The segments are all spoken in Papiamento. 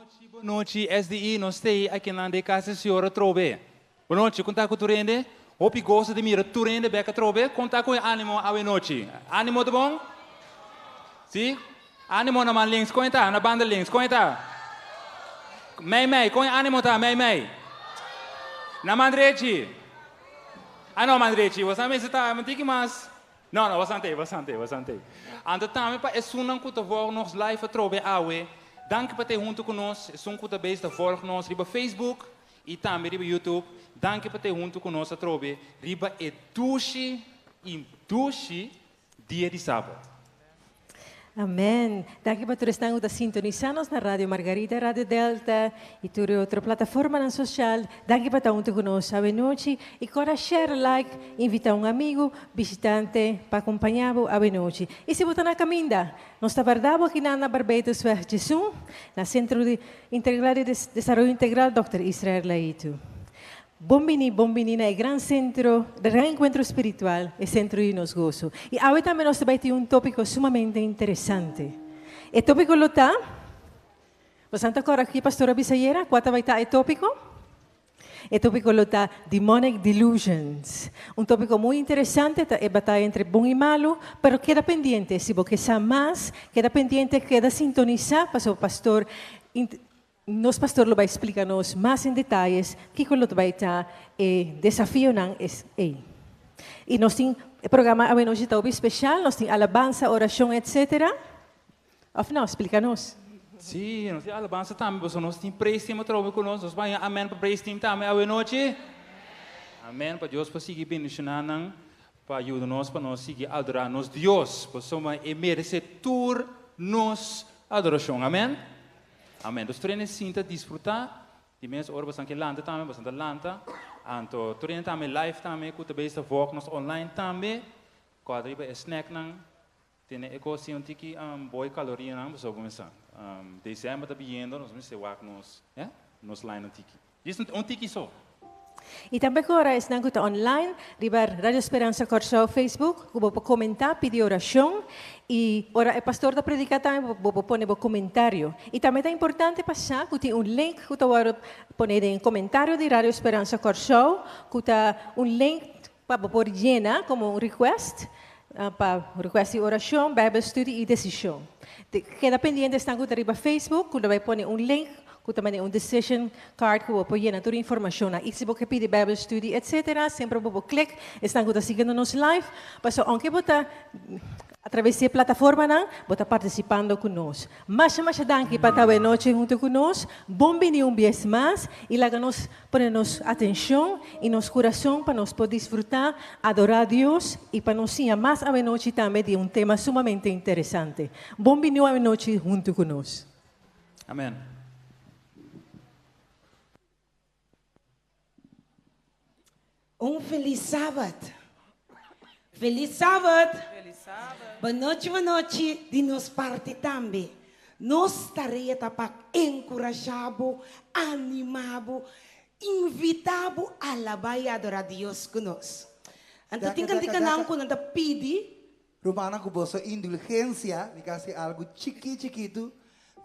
Bonochi, bonochi, SDI, nos t'ei akinan den kas di Señor atrobe. Bonochi, kon ta ku tur hende? Hopi goso di mira tur hende bek atrobe. Kon ta ku e animo awe nochi? Animo ta bon? Si? Animo na man links, kon e ta? Na banda links, kon e ta? Mei mei, kon e animo ta? Mei mei. Na man drechi. Ah no, man drechi, boso a mester ta un tiki mas. No, no, bastante, bastante, bastante. Anto tambe pa esunnan ku ta volg nos live atrobe awe, danki pa ta huntu ku nos. Esun ku ta bezig ta volg nos riba Facebook i tambe riba YouTube, danki pa ta huntu ku nos atrobe riba e dushi i dushi dia di Sabat. Amen. Danki pa tur esnan ku ta sintonisá nos na Radio Margarita, Radio Delta i tur e otro plataformanan sosial. Danki pa ta huntu ku nos awenochi. I kòrda share, like, invitá un amigu, bishitante pa kompañá bo awenochi. I si bo ta na kaminda, nos ta warda bo akinan na Barbados-weg 11, na Sentro di Integral di Desaroyo Integral Dòkter Israel Laitu. Bon bini, bon bini na e gran sentro di reenkuentro spiritual, e sentro di nos goso. I awe tambe nos ta bai tin un tópiko sumamente interesante. E tópiko lo ta, Bosan ta kòrda ki pastor a bisa ayera? Kua ta bai ta e tópiko? E tópiko lo ta Demonic Delusions. Un tópiko muy interesante, ta e bataya entre bon i malu, pero keda pendiente, si bo ke sa mas, keda pendiente, keda sintonisá, pasobra pastor Nos pastor lo bai splica nos mas en detayes kico lo ta bai ta e desafionan es ey. Y nos tin e programa awenochi ta hopi special, nos tin alabansa, oracion etc. Of no? Splica nos. Sí, nos tin alabansa tambe, pasobra nos tin praise team atrobe cu nos. Nos bai amen pa praise team tambe awenochi. Amen, pa Dios por sigui bendiciona nan, pa yuda nos pa nos sigui adora nos Dios, pasobra e merece tur nos adoracion. Amen. Amen. Dus tur hende sinta disfruta di mes ora bosan ke lanta tambe, bosan ta lanta. Anto tur hende tambe live tambe ku ta bezig ta volg nos online tambe. Kòrda riba e snacknan. Tene e kos tin un tiki boi kalorianan pasobra bo mester sa. December ta biyendo nos mester wak nos, eh, nos line un tiki. Djis un tiki so. I tambe ku ora esnan ku ta online riba Radio Speransa Kòrsou Facebook ku bo por komentá, pidi orashon i ora e pastor ta prediká tambe bo por pone bo komentario. I tambe ta importante pa sa ku tin un link ku ta wòrdu pone den komentario di Radio Speransa Kòrsou ku ta un link pa bo por yena komo un request pa request di orashon, Bijbelstudie i desishon. Keda pendiente esnan ku ta riba Facebook ku lo bai pone un link ku ta manda un decision card ku bo por yena tur informashonnan. I si bo ke pidi Bijbelstudie etcetera semper bo por klik esnan ku ta siguiendo nos live pasobra ounke bo ta atraves di e plataformanan bo ta partisipando ku nos. Masha masha danki pa ta awe nochi huntu ku nos. Bon bini un bies mas i laga nos Pone nos atencion y nos curason pa nos por disfruta, adora Dios y pa nos siña mas awenochi tambe di un tema sumamente interesante. Bon biniu awenochi hunto cu nos. Amen. Un felis sabat. Felis sabat. Bonochi bonochi di nos parti tambe. Nos tarea ta pa enkurashá bo, animá bo, invitá bo alabá i adorá Dios ku nos. Anto tin kantikanan ku nan ta pidi. Rumannan ku boso indulgensia, mi ka hasi algu chiki chikitu.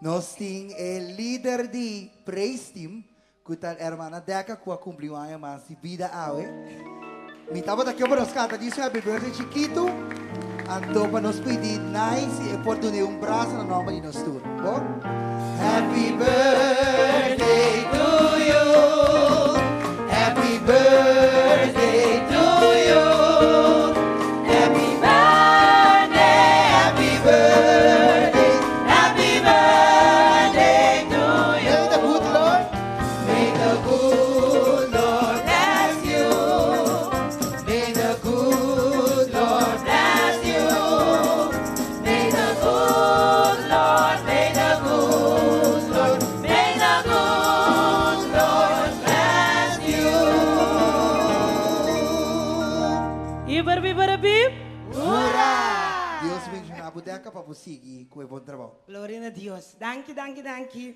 Nos tin e lider di praise team ku ta hermana Decca ku a kumpli un aña mas di bida awe. Mi tabata ke pa nos kanta di su happy birthday chikitu, anto pa nos pidi Nice si e por dun'é un brasa na nòmber di nos tur. Bon? Happy birthday to you, happy birthday to you, happy birthday, happy birthday, happy birthday to you. May the good Lord, may the good Lord bless you, may the good Lord bless you, may the good Lord, may the good Lord, may the good Lord bless you. Iber biber bib. Hurra! Dios bendiciona bo Decca pa bo sigui cu e bon trabao. Gloria na Dios. Danki, danki, danki.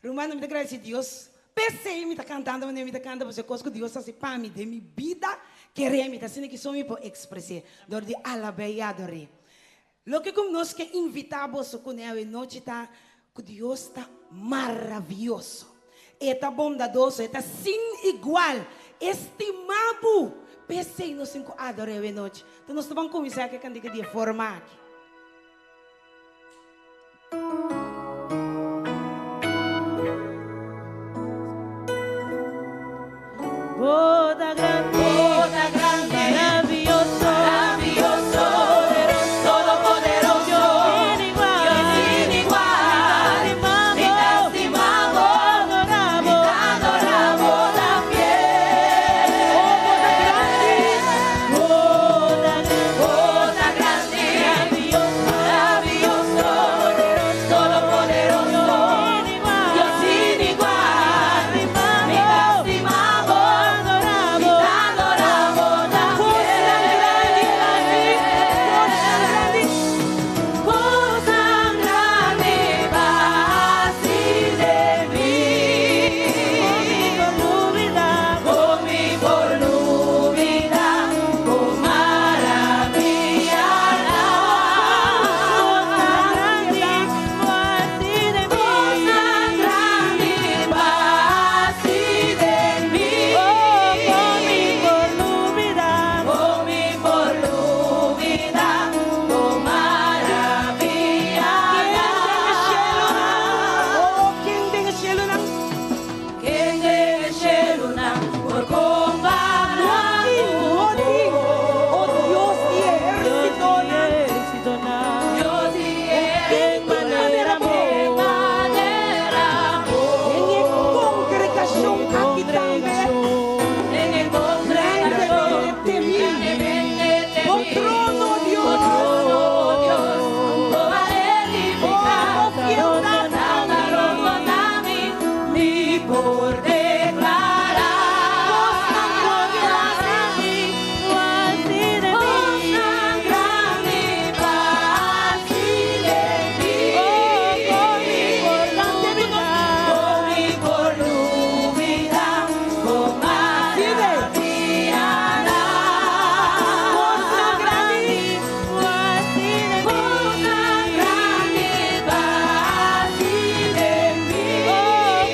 Rumannan, mi ta gradeci Dios. P'esei mi ta cantando manera mi ta canta, pasobra e cos cu Dios haci pa mi den mi bida, kere mi ta asina ki so mi por expres'é dor di alab'é i ador'é. Loke cu nos ke invita boso cune awe nochi ta. Ku Dios ta maravioso. E ta bondadoso, e ta sin igual. E stima bo. P'esei nos tin ku ador'é awe nochi. Enton nos ta ban kuminsá ku e kantika di e forma aki. Bo ta grandi, Bo ta grandi, maravioso, maravioso, poderoso, todopoderoso, Dios sin igual, Dios sin igual. Mi Mi ta ta stima stima bo, bo, adora mi bo, ta adora bo, ta fiel. Oh, bo ta grandi, bo ta grandi, Bo ta grandi, maravioso, maravioso, poderoso, todopoderoso, Dios sin igual, Dios sin igual. Mi Mi ta stima bo, adora mi bo, ta adora bo, ta fiel. Cosnan grandi hasi den mi. Con mi Con mi por lubidá, bo maravianan. Cosnan grandi hasi den mi. Con mi por lubidá, bo maravianan. Oh, ken den shelunan? Ken den shelunan por kompará No tin, oh Dios di ehérsitonan. Dios di Ken manera bo? manera bo. Den e kongregashon aki tambe. Den e kongregashon, Grandemente temi. Bo trono, Dios. Bo trono, Dios, bo a edifiká. Oh, fieldat. Tata rondoná mi, mi por deklará. Cosnan grandi hasi den mi. Con mi por lubidá, bo maravianan. Cosnan grandi. Cosnan grandi hasi den mi.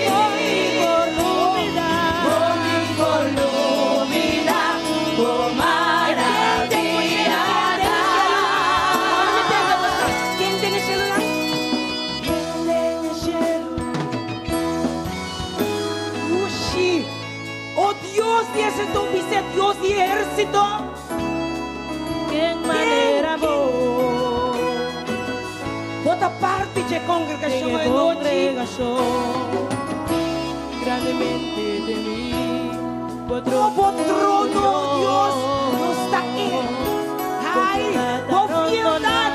Con mi por lubidá, bo maravianan. Ken den shelunan? Ken den shelu? Ushi. Oh Dios di ehérsito, bisa Dios di ehérsito. Manera bo, Bo ta parti di kongregashon den awe nochi. kongregashon, grandemente temí, bo Oh, bo trono, Dios, nos ta e. Ai, bo fieldat.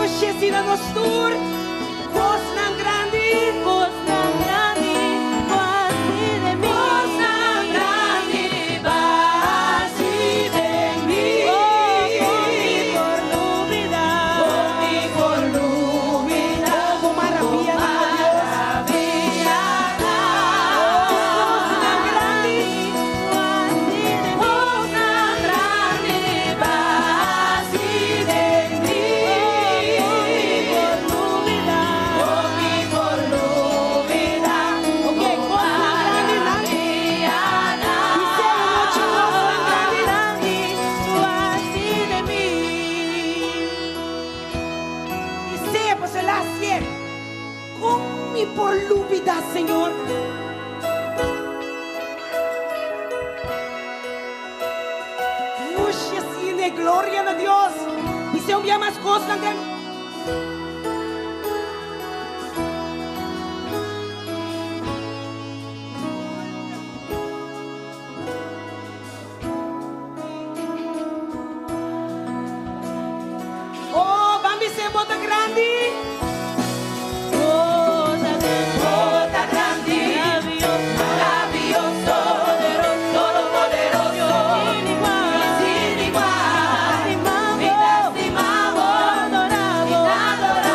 Ushi, asina nos tur. Cosnan grandi. Cosnan grandi, hasi den mi. Cosnan grandi hasi den mi. Oh, con mi por lubidá. Con mi por lubidá. Oh, bo maravianan, Dios. Cosnan grandi. Hasi den mi. Cosnan grandi hasi den mi. Con mi por lubidá. Con mi por lubidá. Ok, cosnan grandi, nan. Bisa anochi cosnan grandi. Grandi, hasi den mi. I sea pa Selassie. Kon mi por lubidá, Señor. Ushi, asina, gloria na Dios. Bisa un bia mas kosnan grandi. Oh, ban bis'é bo ta grandi. Bo ta grandi, Bo ta grandi, maravioso, maravioso, todopoderoso, sin igual, sin igual. Mi Mi ta stima bo, adora mi bo, ta adora.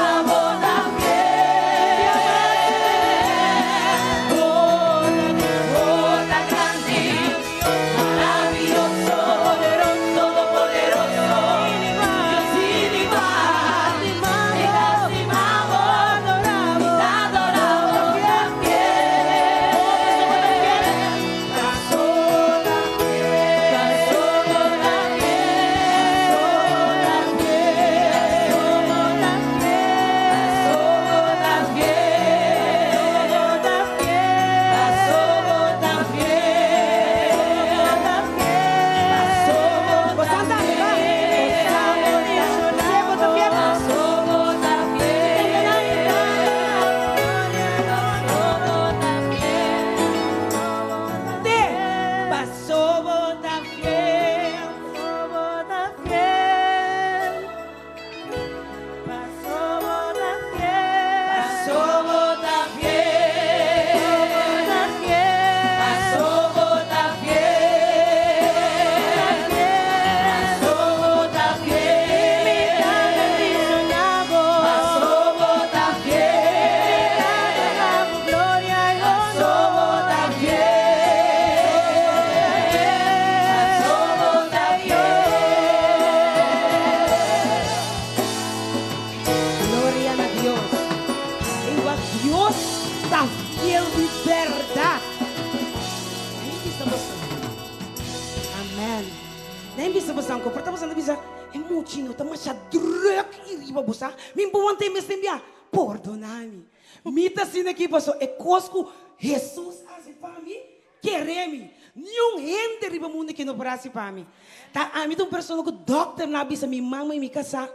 bisa bosan ko, por ta bosan ta bisa, e muchi no ta masha druk i riba bo sa, mi bo wanta e mes den bia, pordona mi. Mi ta asina aki paso e kos ku Hesus hasi pa mi, kere mi. Niun hende riba mundu aki no por hasi pa mi. Ta ami ta un persona ku dòkternan a bisa mi mama i mi kasá,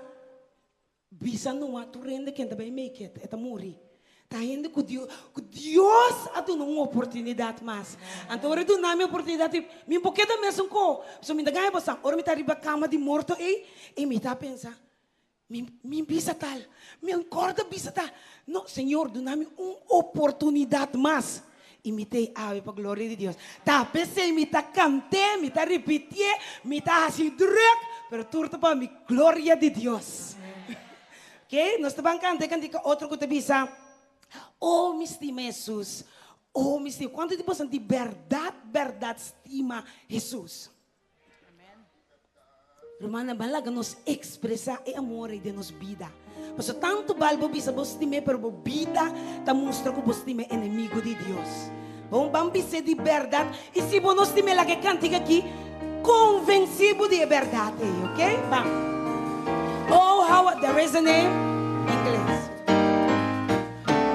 Bisa Noa tur hende ken ta bai make it, e ta muri. Ta hende ku Dios, ku Dios a duna un oportunidat mas. Anto ora e duna mi oportunidat ei, mi por keda mesun ko. Pasobra mi ta gana bosan, ora mi ta riba kama di morto ei, i mi ta pensa, mi, mi bisa tal, mi ankor ta bisa tal. No, Señor, duna mi un oportunidat mas. I mi ta ei awe pa gloria di Dios. Ta p'esei mi ta kant'é, mi ta ripitié, mi ta hasi drùk, pero tur ta pa mi gloria di Dios. Ok, nos ta ban kanta e kantika otro ku ta bisa, Oh, mi stima Hesus, oh, mi stima. Kuantu di boso di bèrdat, bèrdat stima Hesus? Rumannan, ban laga nos ekspresá e amor ei den nos bida. Pasobra tantu bal bo bisa bo stim'é, pero bo bida ta mustra ku bo stima e enemigu di Dios. Bon, ban bis'é di bèrdat, i si bo no stim'é, laga e kantika akí konvensí bo di e bèrdat ei, oke? Ban. Oh, how I, there is a name, Ingles.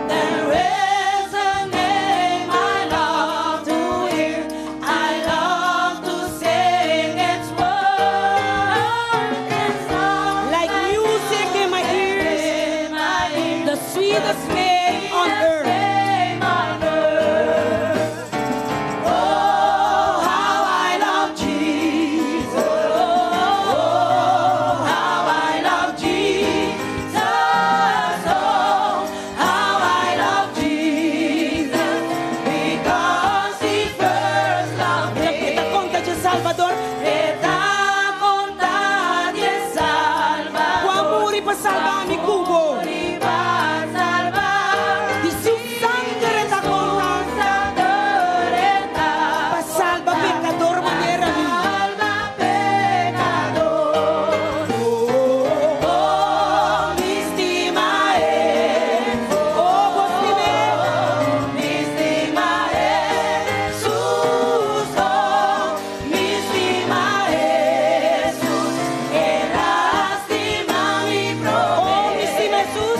There is a name I love to hear, I love to sing its word. It's not Like music in my ears, in my ears, the sweetest name on earth. name on earth. Oh, how I love Jesus. Oh, how I love Jesus. Oh, how I love Jesus. Because he first loved me. E ta konta di Salbador, E ta konta di Salbador. Ku a muri pa salba mi ku bo. Muri pa salba. Di su sanger e ta konta. Sanger ta. Pa salba pekador manera mi. Salba pekador. Oh, mi stima e. Oh, bo stim'é. Mi stima Hesus. Oh, mi stima Hesus. El a stima mi Oh, mi stima Hesus.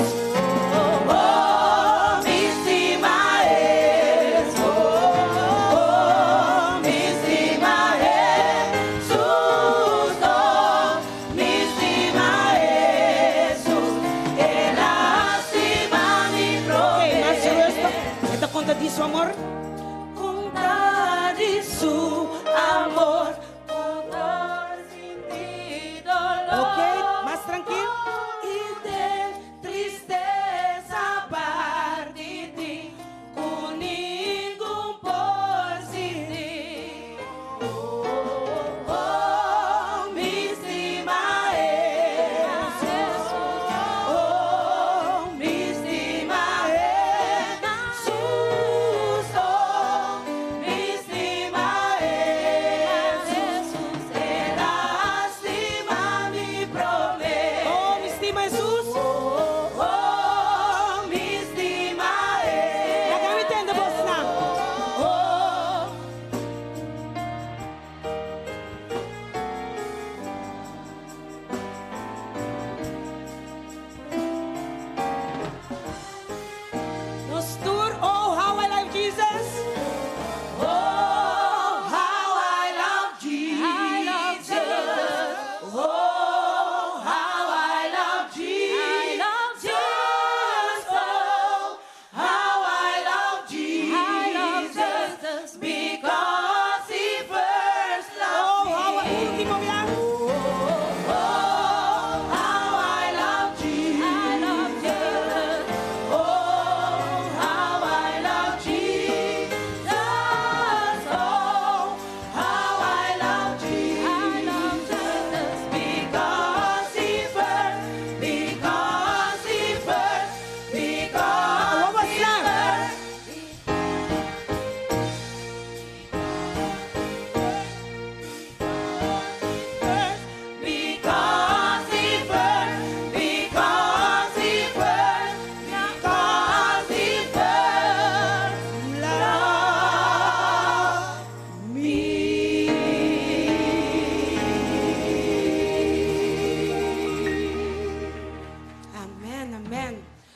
Amen, amen.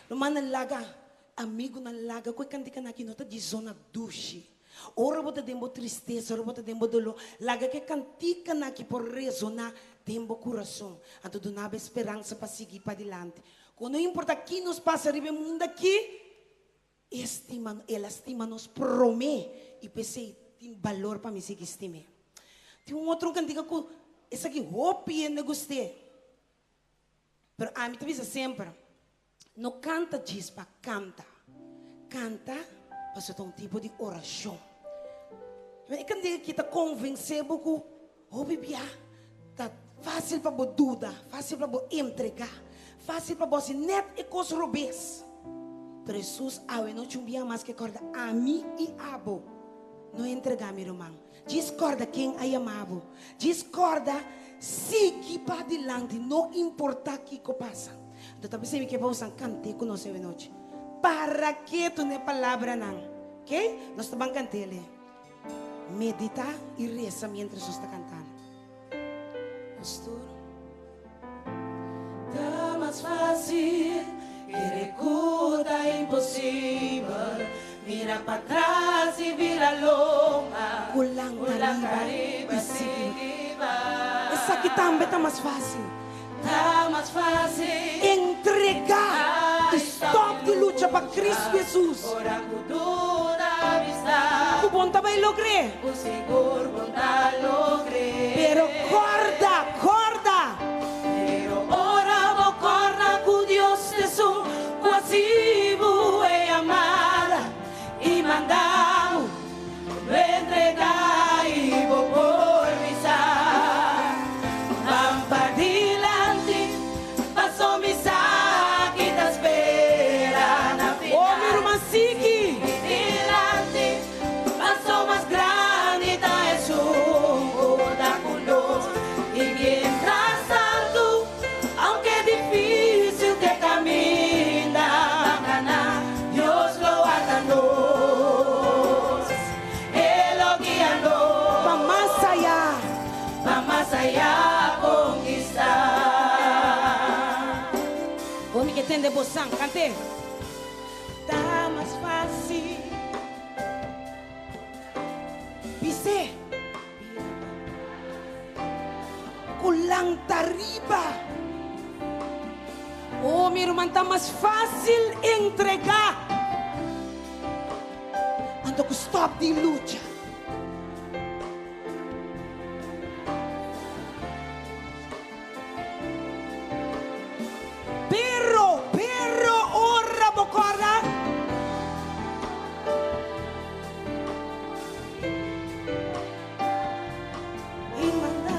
Rumannan laga, amigunan laga ku e kantikanan aki no ta di zona dushi. Ora bo ta den bo tristesa, ora bo ta den bo doló, laga ku e kantikanan aki por resoná den bo kurason. Anto duna bo e speransa pa sigui padilanti. Ku no importa ki nos pasa riba e mundu aki, E stima, el a stima nos promé i p'esei tin balor pa mi sigui stim'é. Tin un otro kantika ku esaki hopi hende gust'é, pero ami ta bisa semper, no kanta djis pa kanta, kanta pasobra ta un tipo di orashon. E kantika aki ta konvensé bo ku hopi bia ta fásil pa bo duda, fásil pa bo entregá, fásil pa bo hasi nèt e kos robes. Pero Hesus awe nochi un bia mas ke kòrda ami i abo. No entregá, mi ruman. Djis kòrda ken a yama bo. Djis kòrda sigui padilanti, no importá kiko pasa. Anto ta p'esei mi ke pa boso kant'é ku nos awe nochi. Para ketu na e palabranan, oke? Nos ta ban kant'é. Medita y reza mientras nos ta cantando. Nos tur. Ta mas fácil kere ku ta imposibel mira patras y bira lomba Ku lanta riba y sigui bai. Esaki tambe ta mas fácil. Ta mas fácil. Entrega y stop di lucha pa Cristo Jesus. Ora cu duda bisa. Cu bon ta bay logr'é. Cu sigur bon ta logr'é. Pero corda, corda. Pero ora bo corda cu Dios ta esun cu a haci bo e yamada y manda bo. Lo entregá i bo por bisa, Ban padilanti, paso mi sa ki ta spera na final. Oh, mi ruman sigui! Sigui dilanti, paso mas grandi ta esun ku ta ku nos. I mientras tantu, aunke difísil te kaminda pa ganá, Dios lo warda nos, E lo guia nos. Pa mas ayá. Pa mas ayá konkistá. Bo mi ke tende bo san, kant'é. Ta mas fásil bis'é. Ku lanta riba. Oh, mi ruman, ta mas fásil entregá anto ku stòp di lucha. Pero, pero ora bo kòrda. I manda.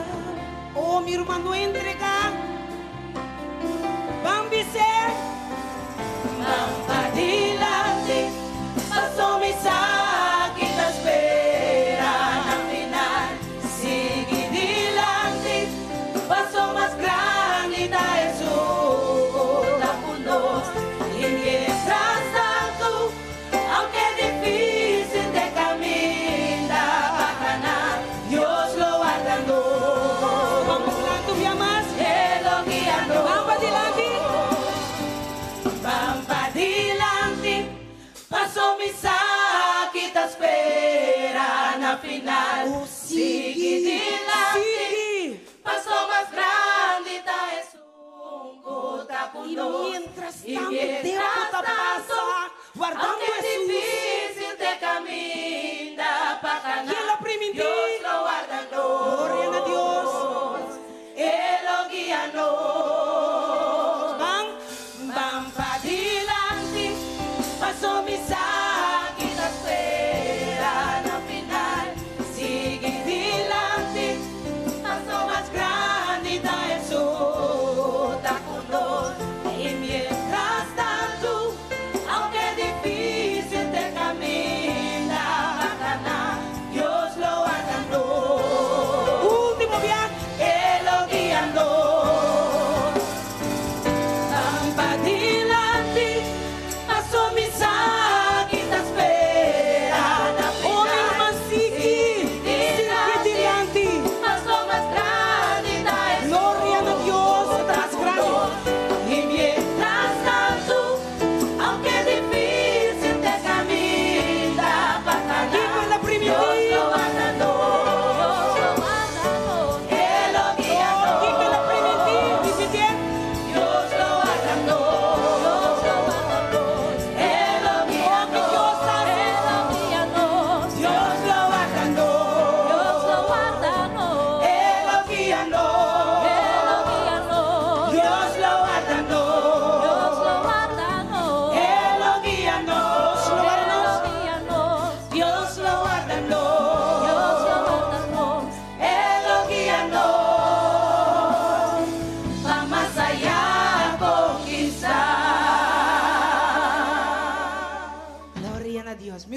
Oh, mi ruman no entrega. Ban bis'é. Ban padilanti, paso mi sa ki ta spera na final. Sigui dilanti, paso mas grandi ta Hesus ku ta ku nos. I mientras tantu. Aunke difícil t'e caminda pa cana, Dios lo warda nos. Vamos adelante un bia mas. E lo guia nos. Ban padilanti. Ban padilanti, paso mi sa ki ta spera na final. Oh, Sigui sigui, dilanti, sigui. paso mas grandi ta esun cu ta cu I nos. mientras I tantu tempu mientras ta tantu, pasa, wardando aunke Hesus. difícil t'e caminda pa cana, Ken lo primintí? Dios lo warda nos. Gloria na Dios. E lo guia nos. Ban. Ban padilanti, paso mi sa ki ta spera na final. Sigui dilanti, paso mas grandi ta Hesus ta ku nos. I mientras tantu, aunke difícil.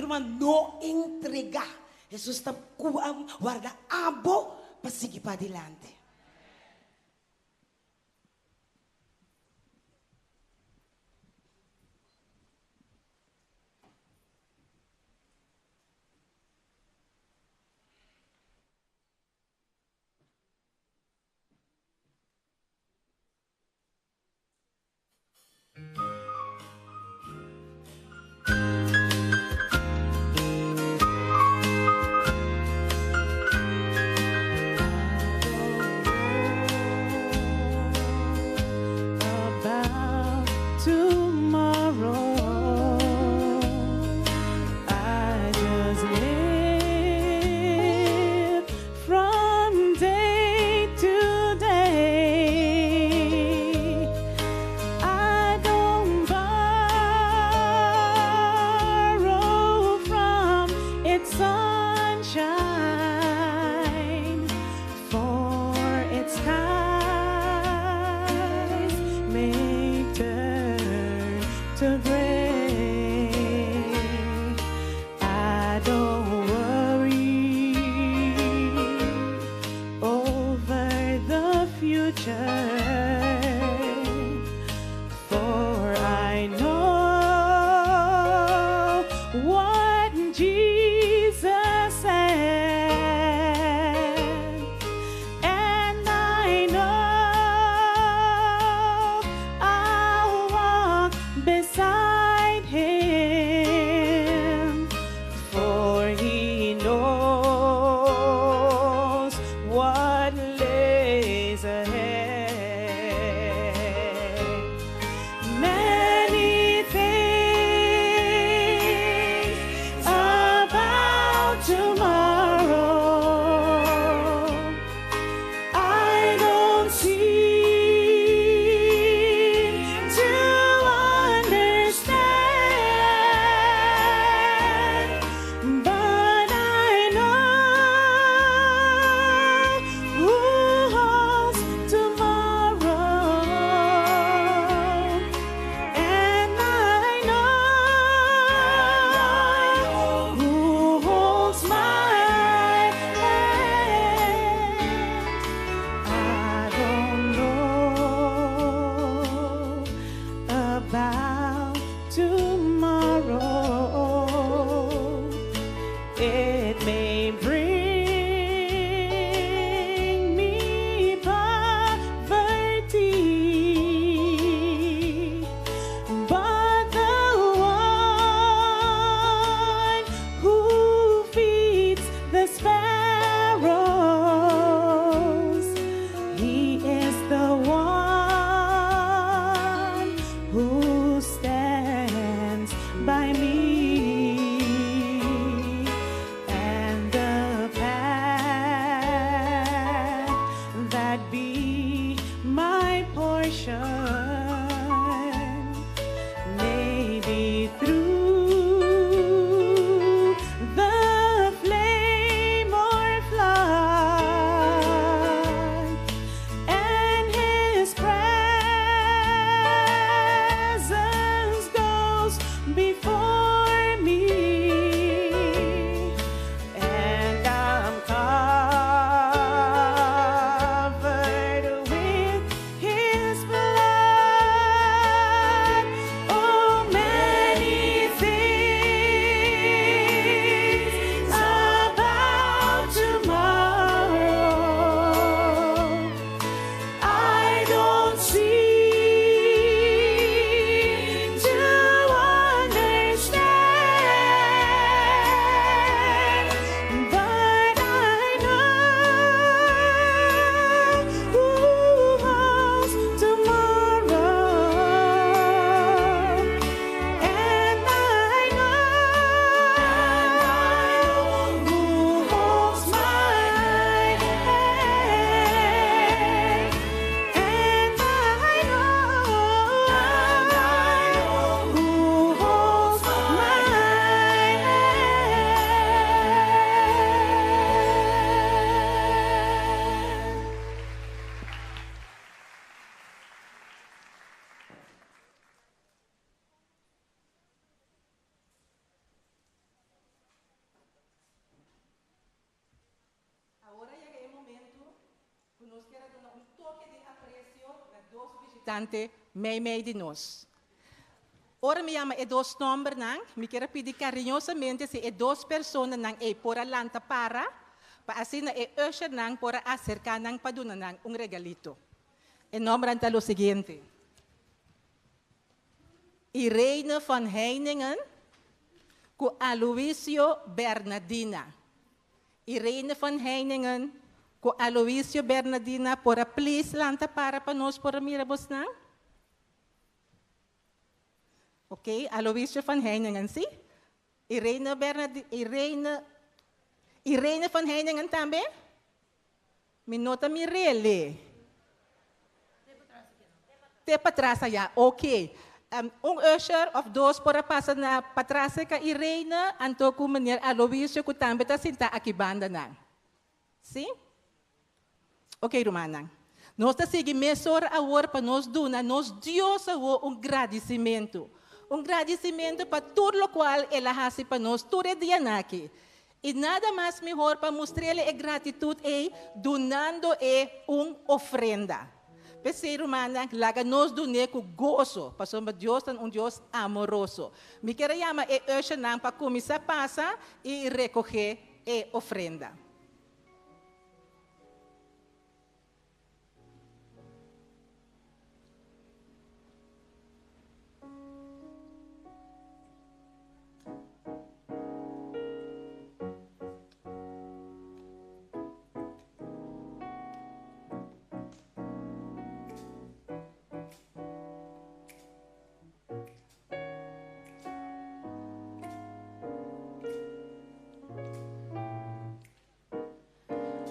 ruman, no entregá. Hesus ta warda abo pa sigui padilanti. About tomorrow. I just live from day to day. I don't borrow from its sunshine, for its skies may turn to gray. I don't worry over the future, for I know what Jesus said, and I know I'll walk beside him, for he knows what lays ahead. Many things about tomorrow I don't seem to understand, but I know who holds tomorrow, and I know who holds my hand. I don't know about tomorrow. It may bring me poverty, but the one who feeds the sparrows, he is the one who stands by me. And the path that be my portion may be through the flame or flood, and his presence goes before. bishitante meimei di nos. Ora mi yama e dos nòmbernan, mi kier a pidi kariñosamente si e dos personanan ei por a lanta para, pa asina e ushernan por a aserká nan pa duna nan un regalito. E nòmbernan ta lo siguiente, Irene van Heiningen ku Aloisio Bernadina. Irene van Heiningen ku Aloisio Bernadina por a please lanta para pa nos por a mira bosnan? Ok, Aloisio van Heiningen, si? Irene Bernadi, Irene, Irene van Heiningen tambe? Mi no ta mir'ele. Te patras aya, ok. Un usher of dos por a pasa na patras cerca Irene, anto cu meneer Aloisio cu tambe ta sinta aki banda nan. Si? Ok rumannan. Nos ta sigui mesora awor pa nos duna nos Dios awor un gradisimentu. Un gradisimentu pa tur locual El a haci pa nos tur e dianan aki. I nada mas mihor pa mustr'El e gratitud ei dunando E un ofrenda. P'esei, rumannan, laga nos dun'é ku goso, pasobra Dios ta un Dios amoroso. Mi kier a yama e ushernan pa kuminsá pasa i rekogé e ofrenda.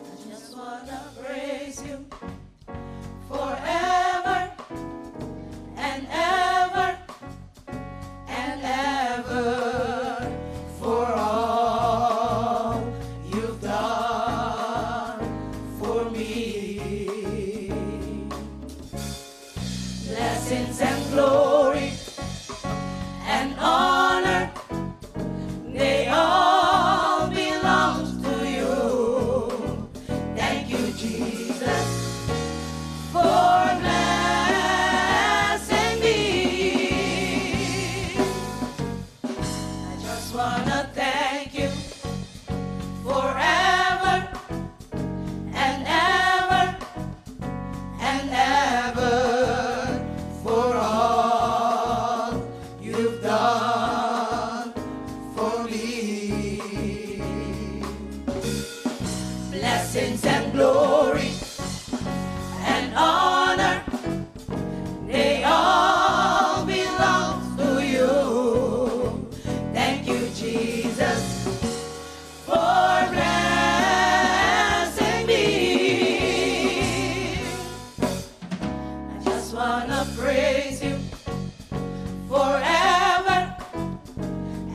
I just wanna praise you forever and ever and ever for all you've done for me. Blessings and glory and honor, they all belong to you. Thank you, Jesus, for blessing me. I just wanna thank you forever and ever and ever for all you've done for me. Blessings and glory and honor, they all belong to you. Thank you, Jesus, for blessing me. I just wanna praise you forever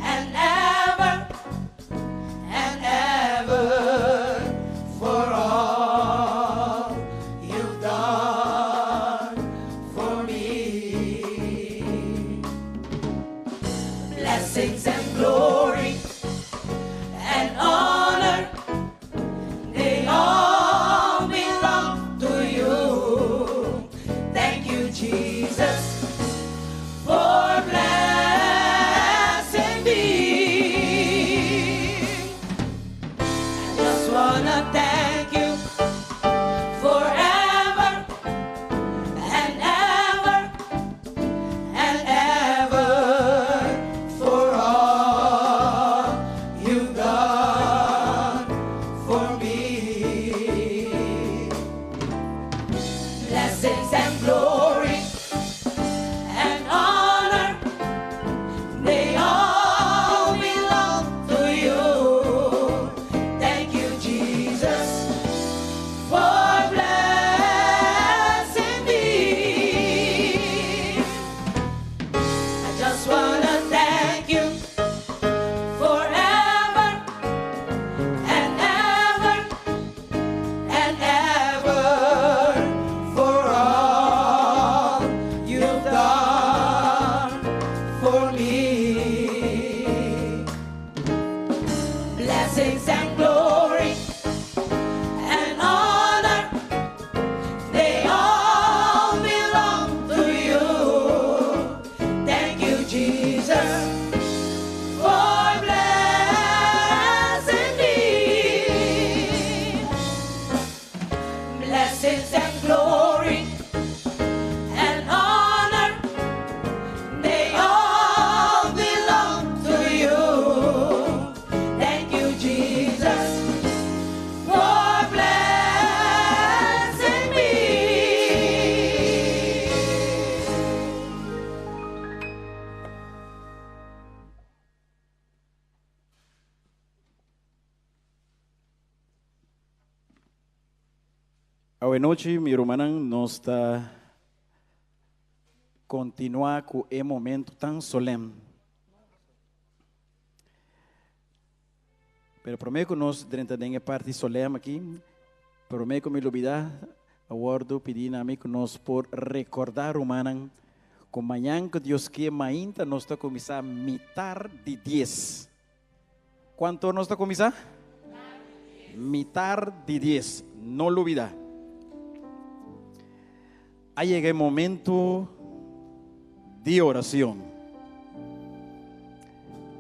and ever and ever for all you've done for me. Blessings and glory and honor, they all belong to you. Thank you, Jesus, for blessing me. I just wanna thank you forever and ever and ever for all you've done for me. Blessings and glory and honor, they all belong to you. Thank you, Jesus, for blessing me. I just wanna thank you forever and ever and ever for all you've done for me. Blessings and glory and honor, they all belong to Awe nochi, mi rumannan, nos ta kontinuá ku e momento tan solèm. Pero promé ku nos drenta den e parti solèm aki, promé ku mi lubidá, a wòrdu pidí na mi ku nos por rekordá rumannan ku mañan ku Dios ke mainta nos ta kuminsá mitar di dies. Cuanto nos ta cuminsa? Mitar di dies. No lubida. A yega e momento di oracion.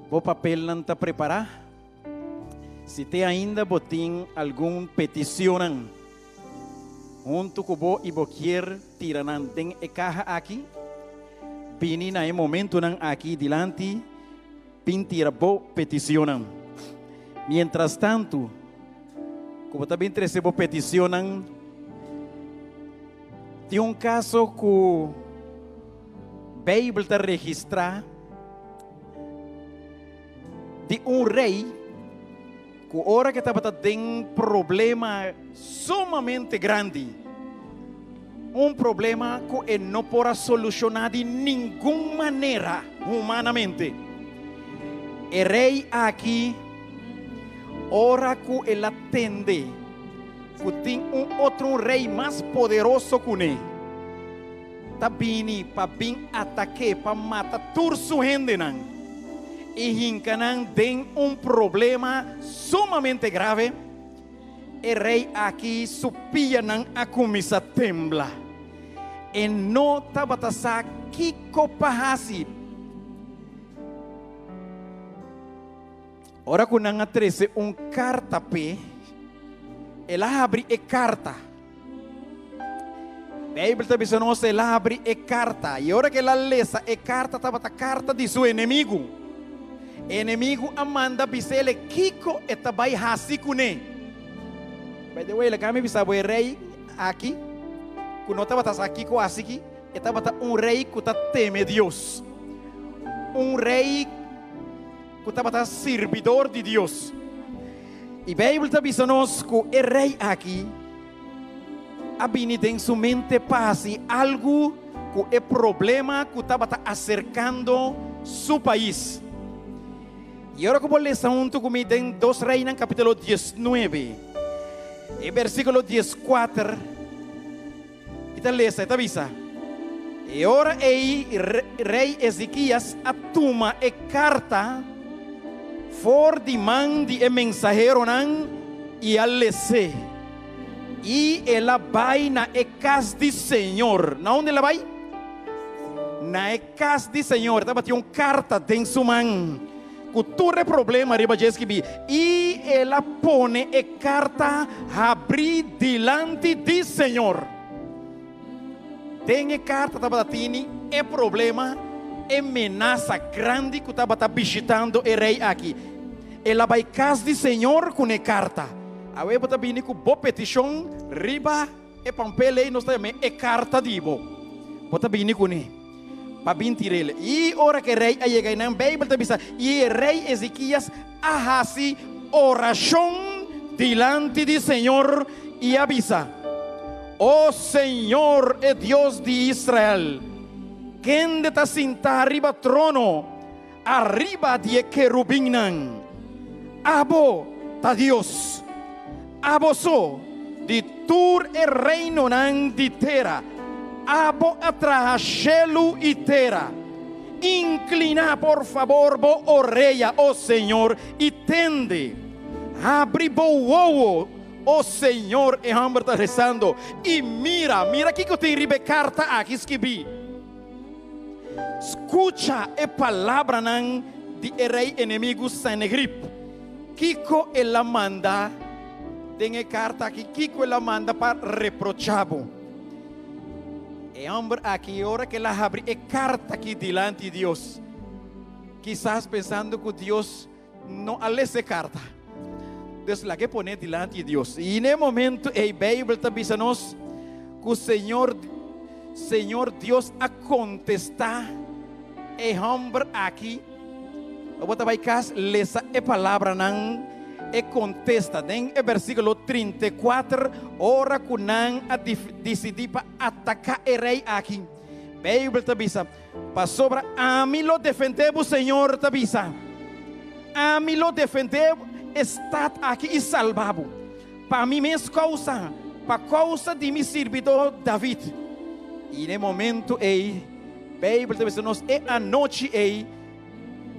Bo papelnan ta prepara? Si te ainda bo tin algun peticionnan hunto cu bo y bo kier tira nan den e caha aki, bini na e momentonan aki dilanti. Bin tira bo peticionnan. Mientras tanto cu bo ta bin trece bo peticionnan, tin un caso cu Bijbel ta registra di un rey cu ora cu e tabata den problema sumamente grandi, un problema cu e no por a soluciona di ningun manera humanamente. E rey aki, ora cu el a tende cu tin un otro rey mas poderoso cune, ta bini pa bin atak'é pa mata tur su hendenan i hinka nan den un problema sumamente grave, e rei aki su pianan a kuminsá tembla. E no tabata sa kiko pa hasi. Ora ku nan a trese un karta p'e, el a habri e karta. Beibel ta bisa nos el a habri e karta i ora ku el a lesa e karta tabata karta di su enemigu. E enemigu a manda bis'el kiko e ta bai hasi kuné. By the way, laga mi bisa bo e rei aki ku no tabata sa kiko hasi aki, e tabata un rei ku ta teme Dios. Un rei ku tabata sirbidor di Dios. I Beibel ta bisa nos ku e rei aki a bini den su mente pa hasi algu ku e problema ku tabata aserkando su pais. I ora ku bo lesa huntu ku mi den Dos Reinan kapítulo diesnuebe, e versíkulo dieskuater, i ta lesa, e ta bisa, E ora ei rei Ezekias a tuma e karta for di man di e mensaheronan i a les'é. I el a bai na e kas di señor. Na unda el a bai? Na e kas di señor. E tabatin un karta den su man ku tur e problema riba dje skibí. I el a pone e karta habrí dilanti di señor. Den e karta tabata tini e problema, e menasa grandi ku tabata bishitando e rei aki. El a bai kas di señor ku ne karta. Awe bo ta bini ku bo petishon riba e pampel ei, nos ta yam'é e karta di bo. Bo ta bini kuné pa bin tir'el. I ora ku e rei a yega einan, Beibel ta bisa, I e rei Ezekias a hasi orashon dilanti di señor i a bisa, O señor, e Dios di Israel, kende ta sintá riba trono ariba di e kerubinnan, abo ta Dios, abo so di tur e reinonan di tera, abo a traha shelu i tera. Inkliná por fabor bo orea, o Señor, i tende. Habri bo wowo, o Señor, e hòmber ta rezando, i mira, mira kiko tin riba e karta aki skibí. Skucha e palabranan di e rei enemigu Senagrib. Kiko el a manda den e karta aki? Kiko el a manda pa reprochá bo? E hòmber aki, ora ku el a habri e karta aki dilanti Dios, kisas pensando ku Dios no a lesa e karta, dus laga e pone dilanti Dios. I na e momento ei Beibel ta bisa nos ku Señor, Señor Dios a kontestá e hòmber aki. Bo ta bai kas lesa e palabranan. e kontesta den e versíkulo 34, ora ku nan a disidí pa ataká e rei aki. Beibel ta bisa, Pasobra ami lo defendé bo, Señor ta bisa. Ami lo defendé e stat aki i salba bo, pa mi mes kousa, pa kousa di mi sirbidó David. I na e momento ei, Beibel ta bisa nos, e anochi ei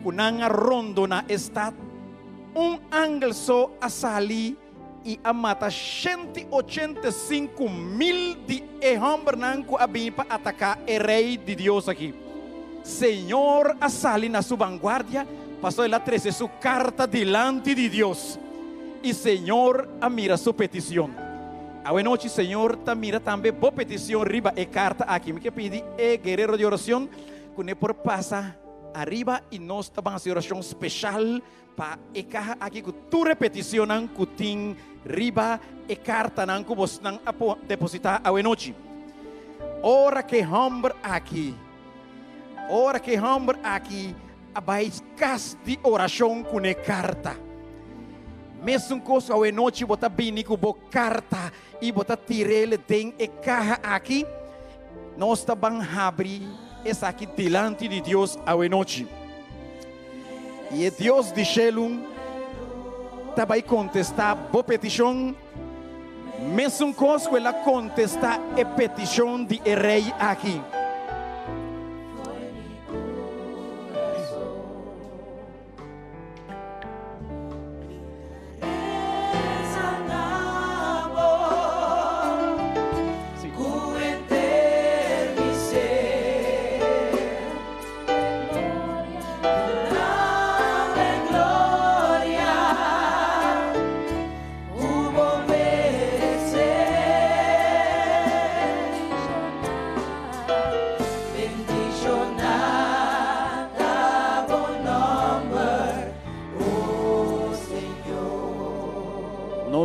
ku nan a rondoná e stat, un angel so a sali i a mata 185.000 di e hòmbernan ku a bini pa ataká e rei di Dios akí. Señor a sali na su vanguardia pasobra el a trese su karta dilanti di Dios, i Señor a mira su petishon. Awe nochi Señor ta mira tambe bo petishon riba e karta akí. Mi ke pidi e guerero di orashon ku ne por pasa ariba i nos ta ban hasi orashon speshal Pa e kaha aki ku tur e peticionnan ku tin riba e kartanan ku bosnan a depositá awenochi. Ora ku e hòmber aki, ora ku e hòmber aki a bai kas di orashon ku ne karta. Mesun kos awenochi bo ta bini ku bo karta i bo ta tir'el den e kaha aki, nos ta ban habri esaki dilanti di Dios awenochi. I e Dios di shelu ta bai kontestá bo petishon, mesun kos ku el a kontestá e petishon di e rei aki.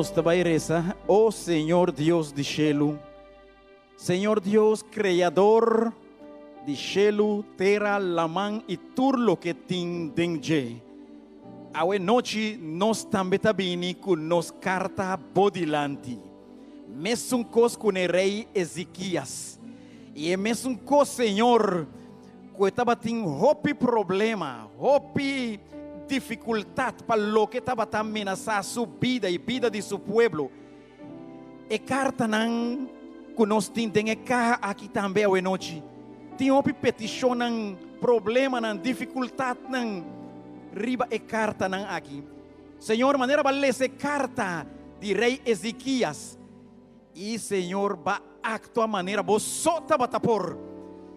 Nos ta bai resa, O Señor Dios di shelu, Señor Dios Creador di shelu, tera, laman i tur loke tin den dje. Awe nochi nos tambe ta bini ku nos karta bo dilanti. Mesun kos ku n'e rei Ezekias. I e mesun kos, Señor, ku e tabatin hopi problema, hopi difikultat pa loke tabata menasá su bida i bida di su pueblo. E kartanan ku nos tin den e kaha aki tambe awenochi tin hopi petishonnan, problemanan, difikultatnan riba e kartanan aki. Señor, manera bo a lesa e karta di Rei Ezekias, i Señor ba aktua manera bo so tabata por,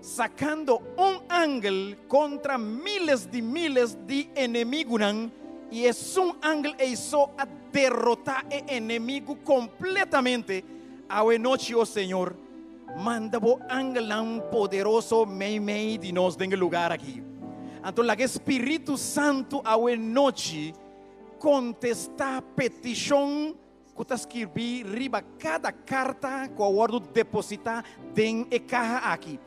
sakando un angel kontra miles di miles di enemigunan, i esun angel ei so a derotá e enemigu kompletamente. Awe nochi, o Señor, manda bo angelnan poderoso meimei di nos den e lugar aki. Anto laga e Spiritu Santu awe nochi kontestá petishon ku ta skirbí riba kada karta ku a wòrdu depositá den e kaha aki.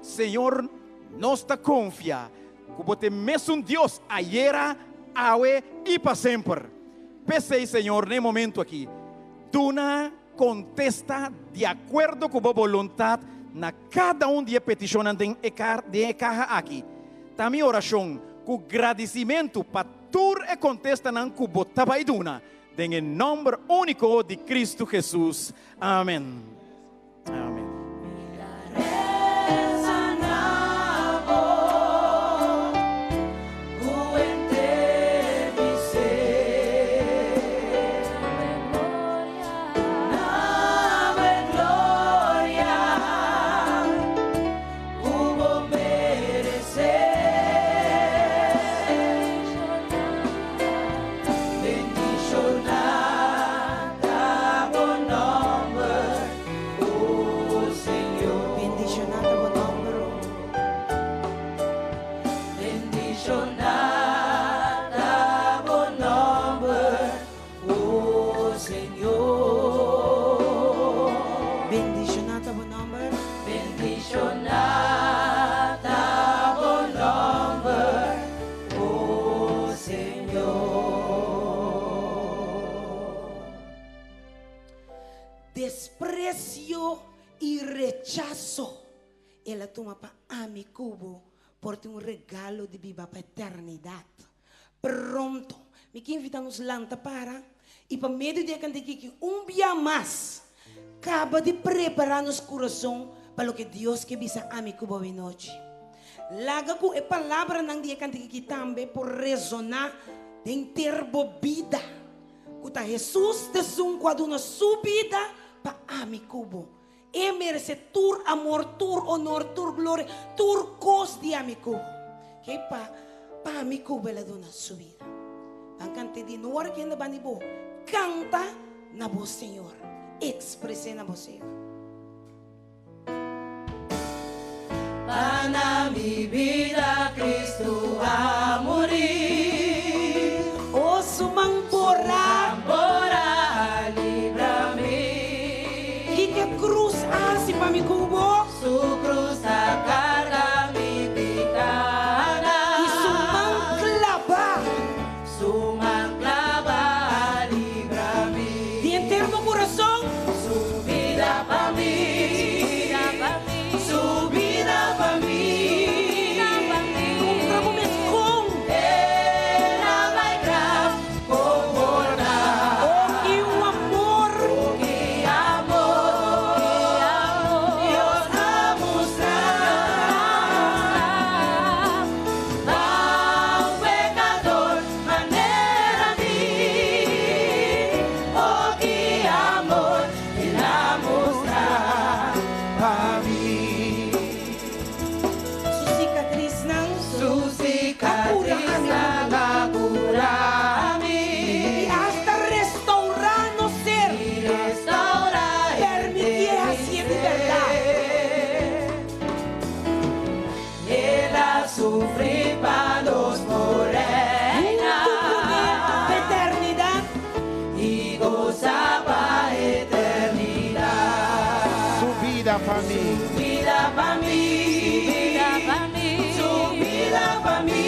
Señor, nos ta konfia ku bo ta e mesun Dios ayera, awe i pa semper. P'esei, Señor, na e momentu aki, duna kontesta di akuerdo ku bo boluntat na kada un di e petishonnan den e kaha aki. Ta mi orashon ku gradisimentu pa tur e kontestanan ku bo ta bai duna. Den e nòmber úniko di Kristu Hesus. Amen. Amen. El a tuma pa ami ku bo por tin un regalo di biba pa eternidat. Pronto, mi ke invitá nos lanta para i pa medio di e kantikiki un bia mas kaba di prepará nos kurason pa loke Dios ke bisa ami ku bo awenochi. Laga ku e palabranan di e kantikiki tambe por resoná den ter bo bida, ku ta Hesus ta esun ku a duna su bida pa ami ku bo. E merece tur amor, tur honor, tur gloria, tur cos di ami cu bo. Ke pa pa ami cu bo el a duna su bida. Ban cant'e di no ora kende ban di bo canta na bo Señor, expres'e na bo Señor. Pa na mi bida Cristo a muri. O su man bora. Su man bora a libra mi. Kiko e cruz a hasi pa mi ku bo? Su cruz a carga mi picánan. I su man claba. Su man claba a libra mi. Di henter bo curason. Su bida pa mi. Su bida pa mi. Puntra bo mes con. El a bai graf con borda. Oh, ki un amor. Oh, ki amor. Dios a mustra. Pa un pecador manera mi. Oh, ki amor El a mustra pa mi. Su cicatriznan. Su cicatriznan a cura mi. I hasta restaura nos ser. I restaura Permitié hacié di berdad. El a sufri pa nos por reina. Hunto cuné pa eternidad. I goza pa eternidad. Su bida pa mi. Su bida pa mi. Su bida pa mi. Su bida pa mi.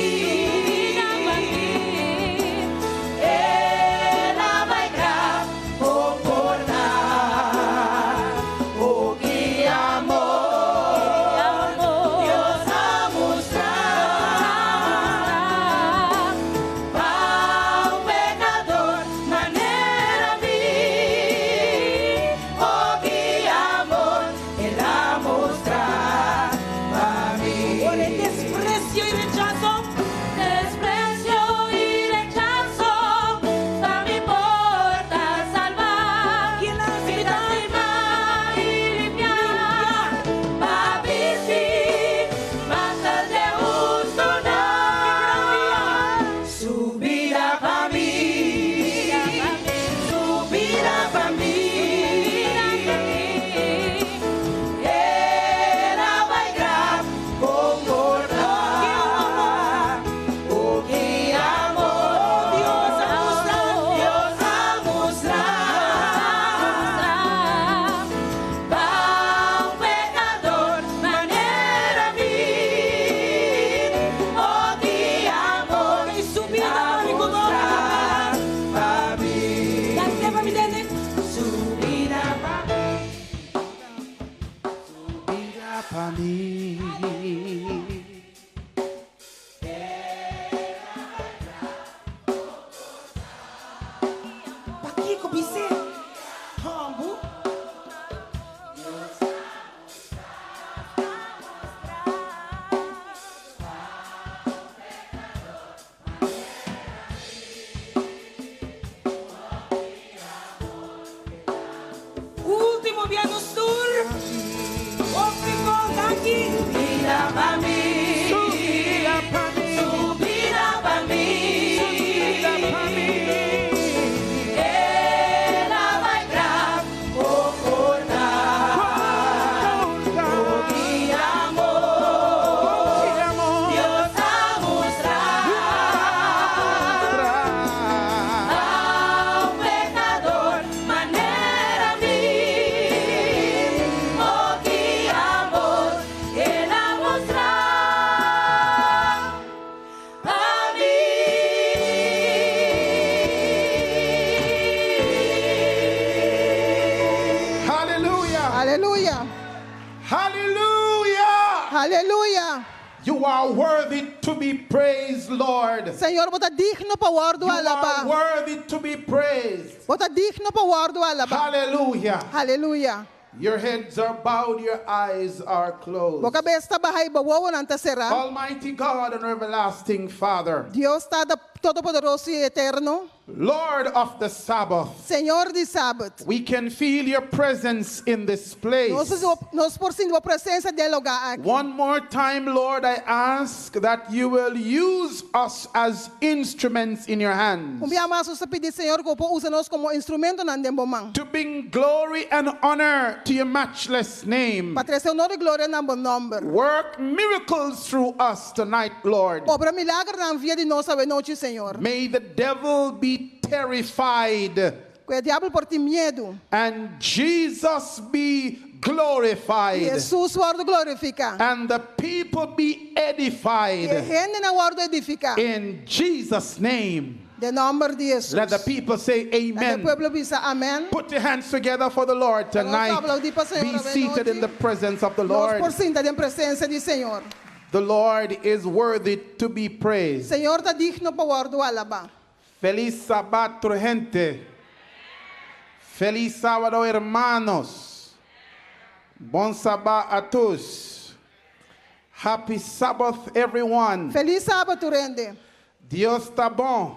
Aleluya. You are worthy to be praised, Lord. Señor, bo ta digno pa wòrdu You are alabá. worthy to be praised. Bo ta digno pa wòrdu alabá. Hallelujah. Aleluya. Your heads are bowed, your eyes are closed. Bo kabes ta bahá i bo wowonan ta será. Almighty God and everlasting Father, Dios Tata Todopoderoso i Eterno, Lord of the Sabbath, Señor di Sabat. we can feel your presence in this place. Nos, nos por sinti bo presensia den e lugá aki. One more time, Lord, I ask that you will use us as instruments in your hands Un bia mas nos ta pidi Señor ku bo por usa nos komo instrumentonan den bo man. to bring glory and honor to your matchless name. Pa trese honor i gloria na bo nòmber. Work miracles through us tonight, Lord. Obra milagernan via di nos awe nochi, Señor. May the devil be terrified Ku e diabel por tin miedu. and Jesus be glorified Hesus wòrdu glorifiká. and the people be I e edified. hendenan wòrdu edifiká. In Jesus' name. Den nòmber di Hesus. Let the people say Laga e amen. pueblo bisa amèn. Put your hands together for the Lord tonight. aplaudí pa Señor Be awe seated in nochi. the presence of the Nos Lord. por sinta den presensia di Señor. The Lord is worthy to be praised. Señor ta digno pa wòrdu alabá. Feliz Sabbat, gente. Feliz sábado, hermanos. Bon Sabbat a todos. Happy Sabbath, everyone. Felis sabat tur hende. Dios ta bon.